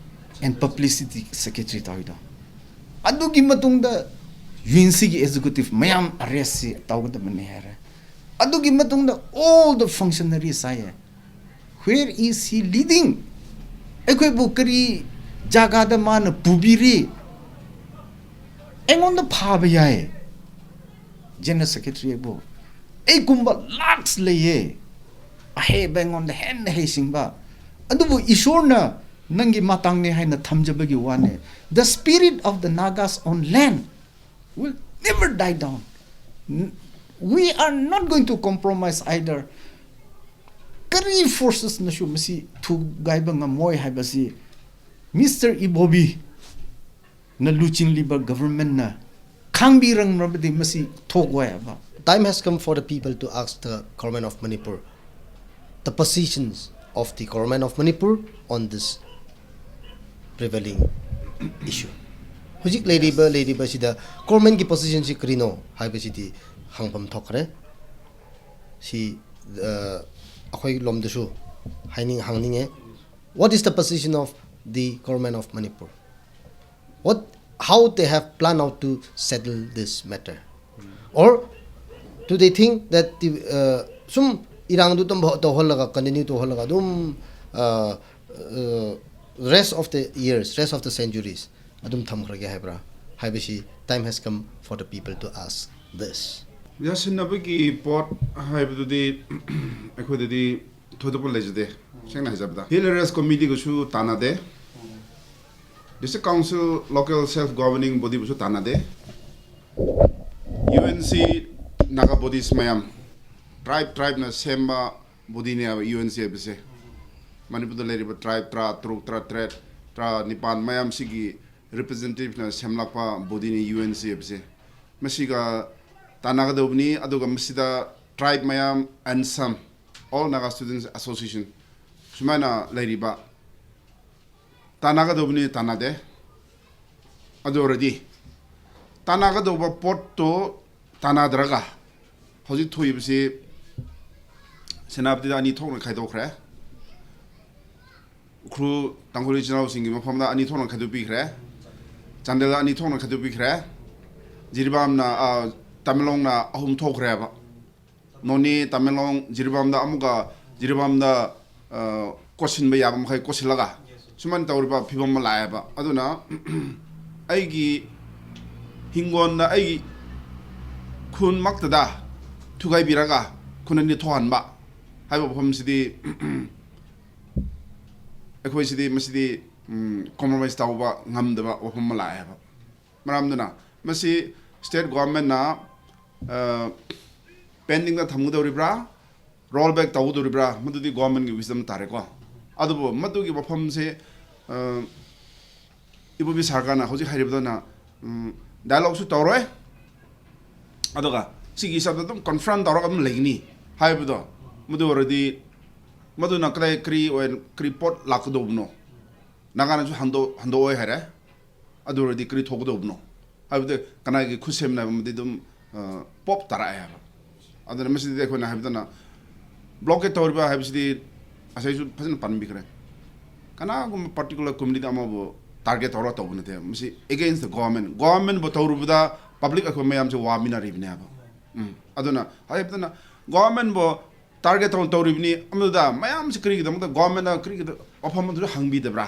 ꯑꯦꯟ ꯄꯕ꯭ꯂꯤꯁꯤꯇꯤ ꯁꯦꯀ꯭ꯔꯦꯇꯔꯤ ꯇꯧꯋꯤꯗꯣ꯫ ꯑꯗꯨꯒꯤ ꯃꯇꯨꯡꯗ ꯌꯨ ꯑꯦꯟ ꯁꯤꯒꯤ ꯑꯦꯛꯖꯤꯀ꯭ꯌꯨꯇꯤꯚ ꯃꯌꯥꯝ ꯑꯔꯦꯁꯁꯤ ꯇꯧꯒꯗꯕꯅꯤ ꯍꯥꯏꯔꯦ꯫ ꯑꯗꯨꯒꯤ ꯃꯇꯨꯡꯗ all the functionaries ꯍꯥꯏꯌꯦ꯫ Where is he leading? ꯑꯩꯈꯣꯏꯕꯨ ꯀꯔꯤ ꯖꯒꯥꯗ ꯃꯥꯅ ꯄꯨꯕꯤꯔꯤ? ꯑꯩꯉꯣꯟꯗ ꯐꯥꯕ ꯌꯥꯏ ꯖꯦꯅꯔꯦꯜ ꯁꯦꯀ꯭ꯔꯦꯇꯔꯤ ꯑꯩꯕꯨ꯫ ꯑꯩꯒꯨꯝꯕ ꯂꯥꯛꯁ ꯂꯩꯌꯦ, ꯑꯍꯩꯕ, ꯑꯩꯉꯣꯟꯗ ꯍꯦꯟꯅ ꯍꯩꯁꯤꯡꯕ꯫ ꯑꯗꯨꯕꯨ ꯏꯁꯣꯔꯅ ꯅꯪꯒꯤ ꯃꯇꯥꯡꯅꯦ ꯍꯥꯏꯅ ꯊꯝꯖꯕꯒꯤ ꯋꯥꯅꯦ꯫ The spirit of the Nagas on land will never die down. N- We are not going to compromise either. ꯀꯔꯤ ꯐꯣꯔꯁꯦꯁꯅꯁꯨ ꯃꯁꯤ ꯊꯨꯒꯥꯏꯕ ꯉꯝꯃꯣꯏ ꯍꯥꯏꯕꯁꯤ ꯃꯤꯁꯇꯔ ꯏꯕꯣꯕꯤꯅ ꯂꯨꯆꯤꯡꯂꯤꯕ ꯒꯚꯔꯟꯃꯦꯟꯠꯅ ꯈꯪꯕꯤꯔꯝꯂꯕꯗꯤ ꯃꯁꯤ ꯊꯣꯛꯑꯣꯏ ꯍꯥꯏꯕ꯫ Time has come for the people to ask the government of Manipur the positions of the government of Manipur on this prevailing issue. ꯍꯧꯖꯤꯛ ꯂꯩꯔꯤꯕ ꯂꯩꯔꯤꯕꯁꯤꯗ ꯒꯣꯔꯃꯦꯟꯒꯤ ꯄꯣꯖꯤꯁꯟꯁꯤ ꯀꯔꯤꯅꯣ ꯍꯥꯏꯕꯁꯤꯗꯤ ꯍꯪꯐꯝ ꯊꯣꯛꯈ꯭ꯔꯦ꯫ ꯁꯤ ꯑ, ꯑꯩꯈꯣꯏ ꯂꯣꯝꯗꯁꯨ ꯍꯥꯏꯅꯤꯡ ꯍꯪꯅꯤꯡꯉꯦ, what is the position of the government of Manipur? What, how they have planned out to settle this matter? Or do they think that the, uh, ꯁꯨꯝ ꯏꯔꯥꯡꯗꯨ ꯑꯗꯨꯝ ꯇꯧꯍꯜꯂꯒ, continue ꯇꯧꯍꯜꯂꯒ ꯑꯗꯨꯝ, uh, uh, rest of the years, rest of the centuries ꯑꯗꯨꯝ ꯊꯝꯈ꯭ꯔꯒꯦ ꯍꯥꯏꯕ꯭ꯔꯥ? ꯍꯥꯏꯕꯁꯤ, time has come for the people to ask this. ꯌꯥꯁꯤꯟꯅꯕꯒꯤ ꯄꯣꯠ ꯍꯥꯏꯕꯗꯨꯗꯤ ꯑꯩꯈꯣꯏꯗꯗꯤ ꯊꯣꯏꯗꯣꯛꯄ ꯂꯩꯖꯗꯦ꯫ ꯁꯦꯡꯅ ꯍꯥꯏꯖꯕꯗ, ꯍꯤꯜ ꯑꯦꯔꯤꯌꯥꯁ ꯀꯣꯃꯤꯇꯤꯒꯁꯨ ꯇꯥꯟꯅꯗꯦ, district council, local self governing ꯕꯣꯗꯤꯕꯨꯁꯨ ꯇꯥꯟꯅꯗꯦ꯫ U N C, Naga bodice ꯃꯌꯥꯝ, ꯇ꯭ꯔꯥꯏꯕ ꯇ꯭ꯔꯥꯏꯕꯅ ꯁꯦꯝꯕ ꯕꯣꯗꯤꯅꯦꯕ ꯌꯨ ꯑꯦꯟ ꯁꯤ ꯍꯥꯏꯕꯁꯦ꯫ ꯃꯅꯤꯄꯨꯔꯗ ꯂꯩꯔꯤꯕ ꯇ꯭ꯔꯥꯏꯕ ꯇꯔꯥ ꯇꯔꯨꯛ, ꯇꯔꯥ ꯇꯔꯦꯠ, ꯇꯔꯥ ꯅꯤꯄꯥꯟ ꯃꯌꯥꯝꯁꯤꯒꯤ ꯔꯤꯄ꯭ꯔꯖꯦꯟꯇꯦꯇꯤꯚꯅ ꯁꯦꯝꯂꯛꯄ ꯕꯣꯗꯤꯅꯤ ꯌꯨ ꯑꯦꯟ ꯁꯤ ꯍꯥꯏꯕꯁꯦ꯫ ꯃꯁꯤꯒ ꯇꯥꯟꯅꯒꯗꯧꯕꯅꯤ꯫ ꯑꯗꯨꯒ ꯃꯁꯤꯗ ꯇ꯭ꯔꯥꯏꯕ ꯃꯌꯥꯝ, ANSAM, all Naga students association, ꯁꯨꯃꯥꯏꯅ ꯂꯩꯔꯤꯕ, ꯇꯥꯟꯅꯒꯗꯧꯕꯅꯤ, ꯇꯥꯟꯅꯗꯦ꯫ ꯑꯗꯨ ꯑꯣꯏꯔꯗꯤ ꯇꯥꯟꯅꯒꯗꯧꯕ ꯄꯣꯠꯇꯣ ꯇꯥꯟꯅꯗ꯭ꯔꯒ ꯍꯧꯖꯤꯛ ꯊꯣꯛꯏꯕꯁꯤ ꯁꯦꯅꯥꯄꯇꯤꯗ ꯑꯅꯤ ꯊꯣꯛꯅ ꯈꯥꯏꯗꯣꯛꯈ꯭ꯔꯦ꯫ ꯎꯈ꯭ꯔꯨꯜ ꯇꯥꯡꯈꯨꯜ ꯏꯆꯤꯜ ꯏꯅꯥꯎꯁꯤꯡꯒꯤ ꯃꯐꯝꯗ ꯑꯅꯤ ꯊꯣꯛꯅ ꯈꯥꯏꯗꯣꯛꯄꯤꯈ꯭ꯔꯦ꯫ ꯆꯥꯟꯗꯦꯜꯗ ꯑꯅꯤ ꯊꯣꯛꯅ ꯈꯥꯏꯗꯣꯛꯄꯤꯈ꯭ꯔꯦ꯫ ꯖꯤꯔꯤꯕꯥꯝꯅ, ꯑ, ꯇꯃꯦꯡꯂꯣꯡꯅ ꯑꯍꯨꯝ ꯊꯣꯛꯈ꯭ꯔꯦꯕ꯫ ꯅꯣꯅꯦ, ꯇꯃꯦꯡꯂꯣꯡ, ꯖꯤꯔꯤꯕꯥꯝꯗ ꯑꯃꯨꯛꯀ, ꯖꯤꯔꯤꯕꯥꯝꯗ, ꯑ, ꯀꯣꯠꯁꯤꯟꯕ ꯌꯥꯕ ꯃꯈꯩ ꯀꯣꯠꯁꯤꯜꯂꯒ ꯁꯨꯃꯥꯏꯅ ꯇꯧꯔꯤꯕ ꯐꯤꯕꯝ ꯑꯃ ꯂꯥꯛꯑꯦꯕ꯫ ꯑꯗꯨꯅ ꯑꯩꯒꯤ ꯍꯤꯡꯒꯣꯜꯗ, ꯑꯩꯒꯤ ꯈꯨꯟꯃꯛꯇꯗ ꯊꯨꯒꯥꯏꯕꯤꯔꯒ ꯈꯨꯟ ꯑꯅꯤ ꯊꯣꯛꯍꯟꯕ ꯍꯥꯏꯕ ꯋꯥꯐꯝꯁꯤꯗꯤ ꯑꯩꯈꯣꯏꯁꯤꯗꯤ, ꯃꯁꯤꯗꯤ, ꯎꯝ, ꯀꯣꯝꯄ꯭ꯔꯣꯃꯥꯏꯁ ꯇꯧꯕ ꯉꯝꯗꯕ ꯋꯥꯐꯝ ꯑꯃ ꯂꯥꯛꯑꯦꯕ꯫ ꯃꯔꯝꯗꯨꯅ ꯃꯁꯤ ꯁ꯭ꯇꯦꯠ ꯒꯣꯚꯔꯟꯃꯦꯟꯠꯅ, ꯑ, ꯄꯦꯟꯗꯤꯡꯗ ꯊꯝꯒꯗꯧꯔꯤꯕ꯭ꯔꯥ, ꯔꯣꯜ ꯕꯦꯛ ꯇꯧꯒꯗꯧꯔꯤꯕ꯭ꯔꯥ, ꯃꯗꯨꯗꯤ ꯒꯣꯚꯔꯟꯃꯦꯟꯠꯀꯤ ꯋꯤꯁꯗꯝ ꯇꯥꯔꯦꯀꯣ꯫ ꯑꯗꯨꯕꯨ ꯃꯗꯨꯒꯤ ꯋꯥꯐꯝꯁꯦ, ꯑ, ꯏꯕꯣꯕꯤ ꯁꯔꯀꯥꯔꯅ ꯍꯧꯖꯤꯛ ꯍꯥꯏꯔꯤꯕꯗꯨꯅ, ꯎꯝ, ꯗꯥꯏꯂꯣꯒꯁꯨ ꯇꯧꯔꯣꯏ, ꯑꯗꯨꯒ ꯁꯤꯒꯤ ꯍꯤꯁꯥꯕꯇ ꯑꯗꯨꯝ ꯀꯟꯐ꯭ꯔꯟ ꯇꯧꯔꯒ ꯑꯗꯨꯝ ꯂꯩꯒꯅꯤ ꯍꯥꯏꯕꯗꯣ, ꯃꯗꯨ ꯑꯣꯏꯔꯗꯤ ꯃꯗꯨꯅ ꯀꯗꯥꯏ ꯀꯔꯤ ꯑꯣꯏ-, ꯀꯔꯤ ꯄꯣꯠ ꯂꯥꯛꯀꯗꯧꯕꯅꯣ? ꯅꯥꯒꯥꯅꯁꯨ ꯍꯟꯗꯣꯛ-, ꯍꯟꯗꯣꯛꯑꯣꯏ ꯍꯥꯏꯔꯦ꯫ ꯑꯗꯨ ꯑꯣꯏꯔꯗꯤ ꯀꯔꯤ ꯊꯣꯛꯀꯗꯧꯕꯅꯣ ꯍꯥꯏꯕꯗꯤ ꯀꯅꯥꯒꯤ ꯈꯨꯠꯁꯦꯝꯅ ꯍꯥꯏꯕ ꯑꯃꯗꯤ ꯑꯗꯨꯝ, ꯑ, ꯄꯣꯞ ꯇꯥꯔꯛꯑꯦ ꯍꯥꯏꯕ꯫ ꯑꯗꯨꯅ ꯃꯁꯤꯗꯤ ꯑꯩꯈꯣꯏꯅ ꯍꯥꯏꯕꯗꯅ, ꯕ꯭ꯂꯣꯀꯦꯠ ꯇꯧꯔꯤꯕ ꯍꯥꯏꯕꯁꯤꯗꯤ ꯉꯁꯥꯏꯁꯨ ꯐꯖꯅ ꯄꯟꯕꯤꯈ꯭ꯔꯦ꯫ ꯀꯅꯥꯒꯨꯝꯕ ꯄꯥꯔꯇꯤꯀꯨꯂꯔ ꯀꯝꯃ꯭ꯌꯨꯅꯤꯇꯤ ꯑꯃꯕꯨ ꯇꯥꯔꯒꯦꯠ ꯇꯧꯔꯒ ꯇꯧꯕ ꯅꯠꯇꯦ꯫ ꯃꯁꯤ against the government꯫ ꯒꯣꯚꯔꯟꯃꯦꯟꯠꯕꯨ ꯇꯧꯔꯨꯕꯗ ꯄꯕ꯭ꯂꯤꯛ ꯑꯩꯈꯣꯏ ꯃꯌꯥꯝꯁꯦ ꯋꯥꯃꯤꯟꯅꯔꯤꯕꯅꯦꯕ꯫ ꯎꯝ꯫ ꯑꯗꯨꯅ ꯍꯥꯏꯕꯗꯅ ꯒꯣꯚꯔꯟꯃꯦꯟꯠꯕꯨ ꯇꯥꯔꯒꯦꯠ ꯇꯧ-, ꯇꯧꯔꯤꯕꯅꯤ꯫ ꯑꯃꯗꯨꯗ ꯃꯌꯥꯝꯁꯤ ꯀꯔꯤꯒꯤꯗꯃꯛꯇ ꯒꯣꯚꯔꯟꯃꯦꯟꯠꯅ ꯀꯔꯤꯒꯤꯗ ꯋꯥꯐꯝ ꯑꯗꯨꯁꯨ ꯍꯪꯕꯤꯗꯕ꯭ꯔꯥ?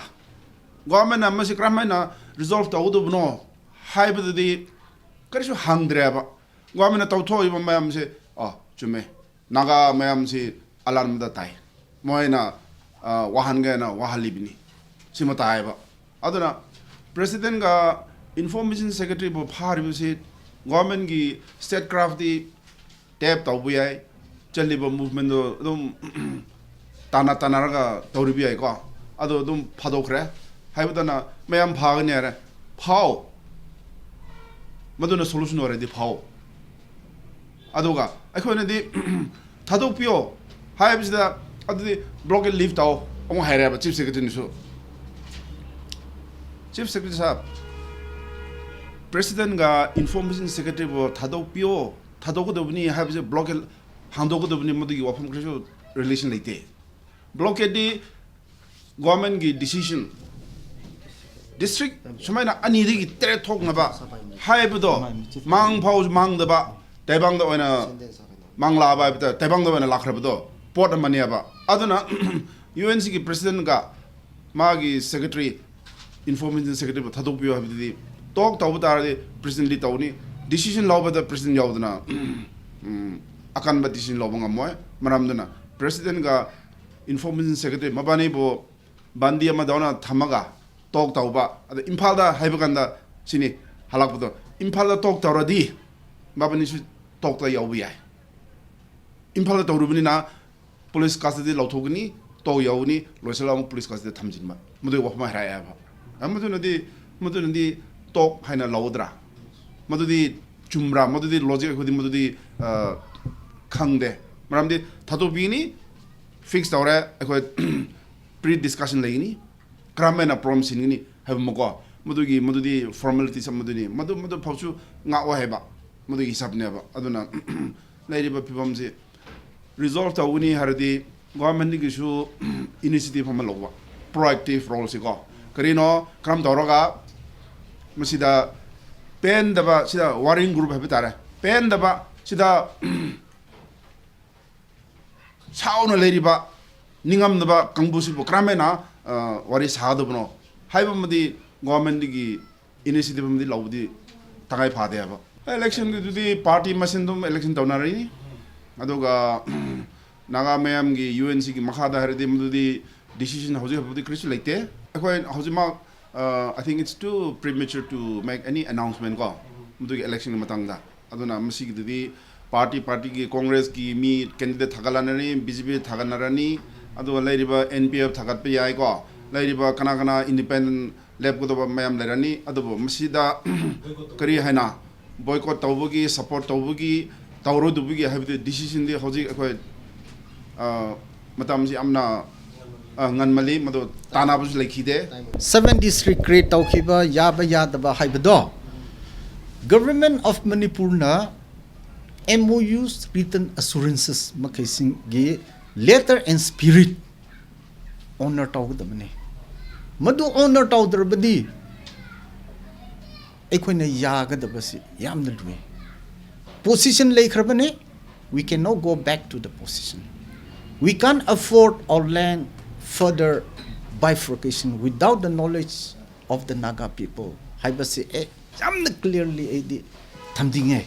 ꯒꯣꯚꯔꯟꯃꯦꯟꯠꯅ ꯃꯁꯤ ꯀꯔꯝꯍꯥꯏꯅ ꯔꯤꯖꯣꯜꯚ ꯇꯧꯒꯗꯕꯅꯣ ꯍꯥꯏꯕꯗꯨꯗꯤ ꯀꯔꯤꯁꯨ ꯍꯪꯗ꯭ꯔꯦꯕ꯫ ꯒꯣꯔꯃꯦꯟꯅ ꯇꯧꯊꯣꯛꯏꯕ ꯃꯌꯥꯝꯁꯦ, ꯑ, ꯆꯨꯝꯃꯦ, ꯅꯥꯒꯥ ꯃꯌꯥꯝꯁꯤ ꯑꯂꯥꯟꯕꯗ ꯇꯥꯏ, ꯃꯣꯏꯅ, ꯑ, ꯋꯥꯍꯟꯒꯦꯅ ꯋꯥꯍꯜꯂꯤꯕꯅꯤ, ꯁꯤꯃ ꯇꯥꯏꯌꯦꯕ꯫ ꯑꯗꯨꯅ ꯄ꯭ꯔꯦꯁꯤꯗꯦꯟꯒ ꯏꯟꯐꯣꯔꯃꯦꯁꯟ ꯁꯦꯀ꯭ꯔꯦꯇꯔꯤꯕꯨ ꯐꯥꯔꯤꯕꯁꯤ ꯒꯣꯔꯃꯦꯟꯒꯤ ꯁ꯭ꯇꯦꯠ ꯀ꯭ꯔꯥꯐꯇꯤ ꯇꯦꯞ ꯇꯧꯕ ꯌꯥꯏ, ꯆꯠꯂꯤꯕ ꯃꯨꯚꯃꯦꯟꯗꯣ ꯑꯗꯨꯝ ꯇꯥꯟꯅ ꯇꯥꯟꯅꯔꯒ ꯇꯧꯔꯤꯕ ꯌꯥꯏꯀꯣ꯫ ꯑꯗꯣ ꯑꯗꯨꯝ ꯐꯥꯗꯣꯛꯈ꯭ꯔꯦ ꯍꯥꯏꯕꯗꯅ ꯃꯌꯥꯝ ꯐꯥꯒꯅꯤ ꯍꯥꯏꯔꯦ, ꯐꯥꯎ, ꯃꯗꯨꯅ ꯁꯣꯂꯨꯁꯟ ꯑꯣꯏꯔꯗꯤ ꯐꯥꯎ꯫ ꯑꯗꯨꯒ ꯑꯩꯈꯣꯏꯅꯗꯤ ꯊꯥꯗꯣꯛꯄꯤꯌꯣ ꯍꯥꯏꯕꯁꯤꯗ, ꯑꯗꯨꯗꯤ ꯕ꯭ꯂꯣꯀꯦꯠ ꯂꯤꯐ ꯇꯧ ꯑꯃꯨꯛ ꯍꯥꯏꯔꯦꯕ ꯆꯤꯐ ꯁꯦꯀ꯭ꯔꯦꯇꯔꯤꯅꯁꯨ꯫ ꯆꯤꯐ ꯁꯦꯀ꯭ꯔꯦꯇꯔꯤ ꯁꯥꯍꯕ, ꯄ꯭ꯔꯦꯁꯤꯗꯦꯟꯒ ꯏꯟꯐꯣꯔꯃꯦꯁꯟ ꯁꯦꯀ꯭ꯔꯦꯇꯔꯤꯕꯨ ꯊꯥꯗꯣꯛꯄꯤꯌꯣ, ꯊꯥꯗꯣꯛꯀꯗꯕꯅꯤ ꯍꯥꯏꯕꯁꯦ ꯕ꯭ꯂꯣꯀꯦꯠ ꯍꯥꯡꯗꯣꯛꯀꯗꯕꯅꯤ, ꯃꯗꯨꯒꯤ ꯋꯥꯐꯝ ꯀꯔꯤꯁꯨ ꯔꯤꯂꯦꯁꯟ ꯂꯩꯇꯦ꯫ ꯕ꯭ꯂꯣꯀꯦꯠꯇꯤ ꯒꯣꯔꯃꯦꯟꯒꯤ ꯗꯤꯁꯤꯖꯟ, ꯗꯤꯁꯇ꯭ꯔꯤꯛ ꯁꯨꯃꯥꯏꯅ ꯑꯅꯤꯗꯒꯤ ꯇꯔꯦꯠ ꯊꯣꯛꯅꯕ ꯍꯥꯏꯕꯗꯣ ꯃꯥꯡ ꯐꯥꯎ ꯃꯥꯡꯗꯕ, ꯇꯥꯏꯕꯪꯗ ꯑꯣꯏꯅ ꯃꯥꯡꯂꯥꯕ ꯍꯥꯏꯕꯗ ꯇꯥꯏꯕꯪꯗ ꯑꯣꯏꯅ ꯂꯥꯛꯈ꯭ꯔꯕꯗꯣ ꯄꯣꯠ ꯑꯃꯅꯦꯕ꯫ ꯑꯗꯨꯅ ꯌꯨ ꯑꯦꯟ ꯁꯤꯒꯤ ꯄ꯭ꯔꯦꯁꯤꯗꯦꯟꯒ ꯃꯥꯒꯤ ꯁꯦꯀ꯭ꯔꯦꯇꯔꯤ, ꯏꯟꯐꯣꯔꯃꯦꯁꯟ ꯁꯦꯀ꯭ꯔꯦꯇꯔꯤꯕꯨ ꯊꯥꯗꯣꯛꯄꯤꯌꯨ ꯍꯥꯏꯕꯗꯨꯗꯤ, ꯇꯣꯛ ꯇꯧꯕ ꯇꯥꯔꯗꯤ ꯄ꯭ꯔꯦꯁꯤꯗꯦꯟꯂꯤ ꯇꯧꯅꯤ, ꯗꯤꯁꯤꯖꯟ ꯂꯧꯕꯗ ꯄ꯭ꯔꯦꯁꯤꯗꯦꯟ ꯌꯥꯎꯗꯅ, ꯎꯝ, ꯑꯀꯟꯕ ꯗꯤꯁꯤꯖꯟ ꯂꯧꯕ ꯉꯝꯃꯣꯏ꯫ ꯃꯔꯝꯗꯨꯅ ꯄ꯭ꯔꯦꯁꯤꯗꯦꯟꯒ ꯏꯟꯐꯣꯔꯃꯦꯁꯟ ꯁꯦꯀ꯭ꯔꯦꯇꯔꯤ ꯃꯕꯥꯅꯤꯕꯨ ꯕꯟꯗꯤ ꯑꯃꯗꯧꯅ ꯊꯝꯃꯒ ꯇꯣꯛ ꯇꯧꯕ꯫ ꯑꯗ ꯏꯝꯐꯥꯜꯗ ꯍꯥꯏꯕ ꯀꯥꯟꯗ ꯁꯤꯅꯤ ꯍꯜꯂꯛꯄꯗꯣ, ꯏꯝꯐꯥꯜꯗ ꯇꯣꯛ ꯇꯧꯔꯗꯤ ꯃꯕꯥꯅꯤꯁꯨ ꯇꯣꯛꯇ ꯌꯥꯎꯕ ꯌꯥꯏ꯫ ꯏꯝꯐꯥꯜꯗ ꯇꯧꯔꯨꯕꯅꯤꯅ ꯄꯨꯂꯤꯁ ꯀꯁꯇꯗꯤ ꯂꯧꯊꯣꯛꯀꯅꯤ, ꯇꯣꯛ ꯌꯥꯎꯒꯅꯤ, ꯂꯣꯏꯁꯤꯜꯂꯒ ꯑꯃꯨꯛ ꯄꯨꯂꯤꯁ ꯀꯁꯇꯗꯤ ꯊꯝꯖꯤꯟꯕ, ꯃꯗꯨꯒꯤ ꯋꯥꯐꯝ ꯍꯥꯏꯔꯛꯑꯦꯕ꯫ ꯑ, ꯃꯗꯨꯅꯗꯤ, ꯃꯗꯨꯅꯗꯤ ꯇꯣꯛ ꯍꯥꯏꯅ ꯂꯧꯗ꯭ꯔꯥ? ꯃꯗꯨꯗꯤ ꯆꯨꯝꯕ꯭ꯔꯥ? ꯃꯗꯨꯗꯤ ꯂꯣꯖꯤꯛ ꯑꯩꯈꯣꯏꯗꯤ ꯃꯗꯨꯗꯤ, ꯑ, ꯈꯪꯗꯦ꯫ ꯃꯔꯝꯗꯤ ꯊꯥꯗꯣꯛꯄꯤꯒꯅꯤ, ꯐꯤꯛꯁ ꯇꯧꯔꯦ, ꯑꯩꯈꯣꯏ ꯄ꯭ꯔꯤ ꯗꯤꯁꯀꯁꯟ ꯂꯩꯒꯅꯤ, ꯀꯔꯝꯍꯥꯏꯅ ꯄ꯭ꯔꯣꯕ꯭ꯂꯦꯝ ꯁꯤꯟꯒꯅꯤ ꯍꯥꯏꯕ ꯑꯃꯀꯣ꯫ ꯃꯗꯨꯒꯤ, ꯃꯗꯨꯗꯤ ꯐꯣꯔꯃꯦꯂꯤꯇꯤꯁ ꯑꯃꯗꯨꯅꯤ꯫ ꯃꯗꯨ, ꯃꯗꯨ ꯐꯥꯎꯁꯨ ꯉꯥꯛꯑꯣ ꯍꯥꯏꯕ, ꯃꯗꯨꯒꯤ ꯍꯤꯁꯥꯞꯅꯦꯕ꯫ ꯑꯗꯨꯅ ꯂꯩꯔꯤꯕ ꯐꯤꯕꯝꯁꯤ ꯔꯤꯖꯣꯜꯕ ꯇꯧꯒꯅꯤ ꯍꯥꯏꯔꯗꯤ ꯒꯣꯔꯃꯦꯟꯗꯒꯤꯁꯨ ꯏꯅꯤꯁꯤꯌꯦꯇꯤꯚ ꯑꯃ ꯂꯧꯕ, ꯄ꯭ꯔꯣꯑꯦꯛꯇꯤꯚ ꯔꯣꯜꯁꯤꯀꯣ꯫ ꯀꯔꯤꯅꯣ, ꯀꯔꯝ ꯇꯧꯔꯒ ꯃꯁꯤꯗ ꯄꯦꯟꯗꯕ, ꯁꯤꯗ ꯋꯥꯔꯤꯡ ꯒ꯭ꯔꯨꯞ ꯍꯥꯏꯕ ꯇꯥꯔꯦ, ꯄꯦꯟꯗꯕ ꯁꯤꯗ ꯁꯥꯎꯅ ꯂꯩꯔꯤꯕ ꯅꯤꯡꯉꯝꯗꯕ ꯀꯥꯡꯕꯨꯁꯤꯕꯨ ꯀꯔꯝꯍꯥꯏꯅ, ꯑ, ꯋꯥꯔꯤ ꯁꯥꯒꯗꯕꯅꯣ ꯍꯥꯏꯕ ꯑꯃꯗꯤ ꯒꯣꯔꯃꯦꯟꯗꯒꯤ initiative ꯑꯃꯗꯤ ꯂꯧꯕꯗꯤ ꯇꯉꯥꯏ ꯐꯗꯦꯕ꯫ Election ꯒꯤꯗꯨꯗꯤ party ꯃꯁꯦꯟ ꯑꯗꯨꯝ election ꯇꯧꯅꯔꯅꯤ꯫ ꯑꯗꯨꯒ ꯅꯥꯒꯥ ꯃꯌꯥꯝꯒꯤ U N C ꯒꯤ ꯃꯈꯥꯗ ꯍꯥꯏꯔꯗꯤ ꯃꯗꯨꯗꯤ decision ꯍꯧꯖꯤꯛ ꯍꯧꯖꯤꯛ ꯀꯔꯤꯁꯨ ꯂꯩꯇꯦ꯫ ꯑꯩꯈꯣꯏ ꯍꯧꯖꯤꯛꯃꯛ, uh, I think it's too premature to make any announcement ꯀꯣ, ꯃꯗꯨꯒꯤ election ꯒꯤ ꯃꯇꯥꯡꯗ꯫ ꯑꯗꯨꯅ ꯃꯁꯤꯒꯤꯗꯨꯗꯤ party party ꯒꯤ, Congress ꯀꯤ ꯃꯤ candidate ꯊꯥꯒꯠꯂꯅꯔꯅꯤ, B J P ꯊꯥꯒꯠꯅꯔꯅꯤ, ꯑꯗꯨꯒ ꯂꯩꯔꯤꯕ N P F ꯊꯥꯒꯠꯄ ꯌꯥꯏꯀꯣ, ꯂꯩꯔꯤꯕ ꯀꯅꯥ ꯀꯅꯥ independent ꯂꯦꯞꯀꯗꯕ ꯃꯌꯥꯝ ꯂꯩꯔꯅꯤ꯫ ꯑꯗꯨꯕꯨ ꯃꯁꯤꯗ ꯀꯔꯤ ꯍꯥꯏꯅ boycott ꯇꯧꯕꯒꯤ, support ꯇꯧꯕꯒꯤ, ꯇꯧꯔꯣꯏꯗꯕꯒꯤ ꯍꯥꯏꯕꯗꯤ decision ꯗꯤ ꯍꯧꯖꯤꯛ ꯑꯩꯈꯣꯏ, ꯑ, ꯃꯇꯝꯁꯤ ꯌꯥꯝꯅ, ꯑ, ꯉꯟꯃꯜꯂꯤ, ꯃꯗꯨ ꯇꯥꯟꯅꯕꯁꯨ ꯂꯩꯈꯤꯗꯦ꯫ Seven district create ꯇꯧꯈꯤꯕ ꯌꯥꯕ ꯌꯥꯗꯕ ꯍꯥꯏꯕꯗꯣ Government of ꯃꯅꯤꯄꯨꯔꯅ M O Us, written assurances ꯃꯈꯩꯁꯤꯡꯒꯤ letter and spirit honour ꯇꯧꯒꯗꯕꯅꯤ꯫ ꯃꯗꯨ honour ꯇꯧꯗ꯭ꯔꯕꯗꯤ ꯑꯩꯈꯣꯏꯅ ꯌꯥꯒꯗꯕꯁꯤ ꯌꯥꯝꯅ ꯂꯨꯏ꯫ Position ꯂꯩꯈ꯭ꯔꯕꯅꯤ, we cannot go back to the position. We can't afford our land further bifurcation without the knowledge of the Naga people ꯍꯥꯏꯕꯁꯤ ꯑꯩ ꯌꯥꯝꯅ clearly ꯑꯩꯗꯤ ꯊꯝꯖꯅꯤꯡꯉꯦ꯫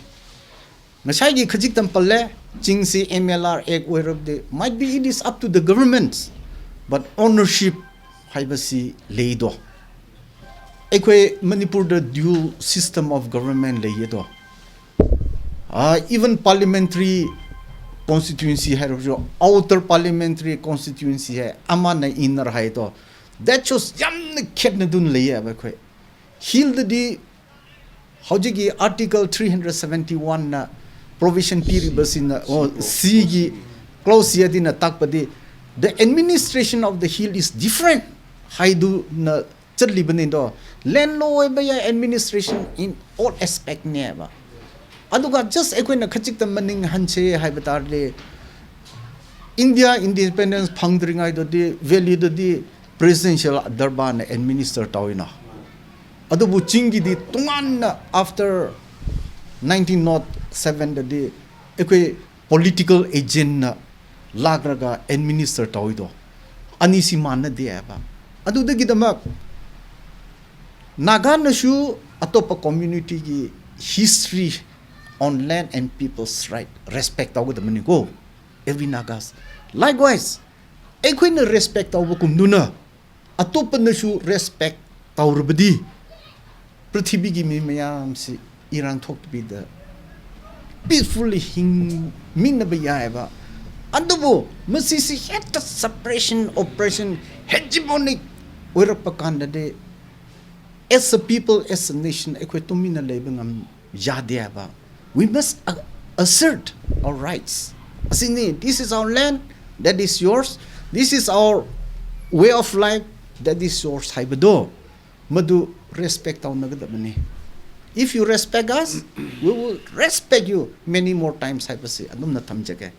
ꯉꯁꯥꯏꯒꯤ ꯈꯖꯤꯛꯇꯪ ꯄꯜꯂꯦ, ꯆꯤꯡꯁꯤ M L R Act ꯑꯣꯏꯔꯕꯗꯤ, might be it is up to the government, but ownership ꯍꯥꯏꯕꯁꯤ ꯂꯩꯗꯣ꯫ ꯑꯩꯈꯣꯏ ꯃꯅꯤꯄꯨꯔꯗ dual system of government ꯂꯩꯌꯦꯗꯣ꯫ Ah, even parliamentary constituency ꯍꯥꯏꯔꯕꯁꯨ, outer parliamentary constituency ꯍꯥꯏ, ꯑꯃꯅ inner ꯍꯥꯏꯗꯣ, that shows ꯌꯥꯝꯅ ꯈꯦꯠꯅꯗꯨꯅ ꯂꯩꯌꯦꯕ ꯑꯩꯈꯣꯏ꯫ Hill ꯗꯗꯤ ꯍꯧꯖꯤꯛꯀꯤ Article three hundred seventy one ꯅ provision ꯄꯤꯔꯤꯕꯁꯤꯅ, ꯑꯣ, C ꯒꯤ clause C ꯑꯗꯨꯅ ꯇꯥꯛꯄꯗꯤ, the administration of the hill is different ꯍꯥꯏꯗꯨꯅ ꯆꯠꯂꯤꯕꯅꯤꯗꯣ꯫ Land law ꯑꯣꯏꯕ ꯌꯥꯏ, administration in all aspect ꯅꯦꯕ꯫ ꯑꯗꯨꯒ just ꯑꯩꯈꯣꯏꯅ ꯈꯖꯤꯛꯇ ꯃꯅꯤꯡ ꯍꯟꯁꯦ ꯍꯥꯏꯕ ꯇꯥꯔꯗꯤ, India independence ꯐꯪꯗ꯭ꯔꯤꯉꯩꯗꯗꯤ valley ꯗꯗꯤ presidential ꯗꯔꯕꯥꯔꯅ administer ꯇꯧꯏꯅ꯫ ꯑꯗꯨꯕꯨ ꯆꯤꯡꯒꯤꯗꯤ ꯇꯣꯉꯥꯟꯅ after nineteen nought seven ꯗꯗꯤ ꯑꯩꯈꯣꯏ political agent ꯅ ꯂꯥꯛꯂꯒ administer ꯇꯧꯏꯗꯣ꯫ ꯑꯅꯤꯁꯤ ꯃꯥꯟꯅꯗꯦ ꯍꯥꯏꯕ꯫ ꯑꯗꯨꯗꯒꯤꯗꯃꯛ ꯅꯥꯒꯥꯅꯁꯨ ꯑꯇꯣꯞꯄ communityꯒꯤ history on land and people's right respect ꯇꯧꯒꯗꯕꯅꯤꯀꯣ, every Nagas. Likewise, ꯑꯩꯈꯣꯏꯅ respect ꯇꯧꯕꯒꯨꯝꯗꯨꯅ ꯑꯇꯣꯞꯄꯅꯁꯨ respect ꯇꯧꯔꯕꯗꯤ ꯄ꯭ꯔꯤꯊꯤꯕꯤꯒꯤ ꯃꯤ ꯃꯌꯥꯝꯁꯤ ꯏꯔꯥꯡ ꯊꯣꯛꯇꯕꯤꯗ peacefully ꯍꯤꯡꯃꯤꯟꯅꯕ ꯌꯥꯏꯑꯕ꯫ ꯑꯗꯨꯕꯨ ꯃꯁꯤꯁꯤ ꯍꯦꯛꯇ suppression, oppression, hegemonic ꯑꯣꯏꯔꯛꯄ ꯀꯥꯟꯗꯗꯤ as a people, as a nation ꯑꯩꯈꯣꯏ ꯇꯨꯃꯤꯟꯅ ꯂꯩꯕ ꯉꯝ ꯌꯥꯗꯦ ꯍꯥꯏꯕ꯫ We must a- assert our rights. ꯑꯁꯤꯅꯤ, this is our land, that is yours, this is our way of life, that is yours ꯍꯥꯏꯕꯗꯣ ꯃꯗꯨ respect ꯇꯧꯅꯒꯗꯕꯅꯤ꯫ If you respect us, we will respect you many more times ꯍꯥꯏꯕꯁꯤ ꯑꯗꯨꯝꯅ ꯊꯝꯖꯒꯦ꯫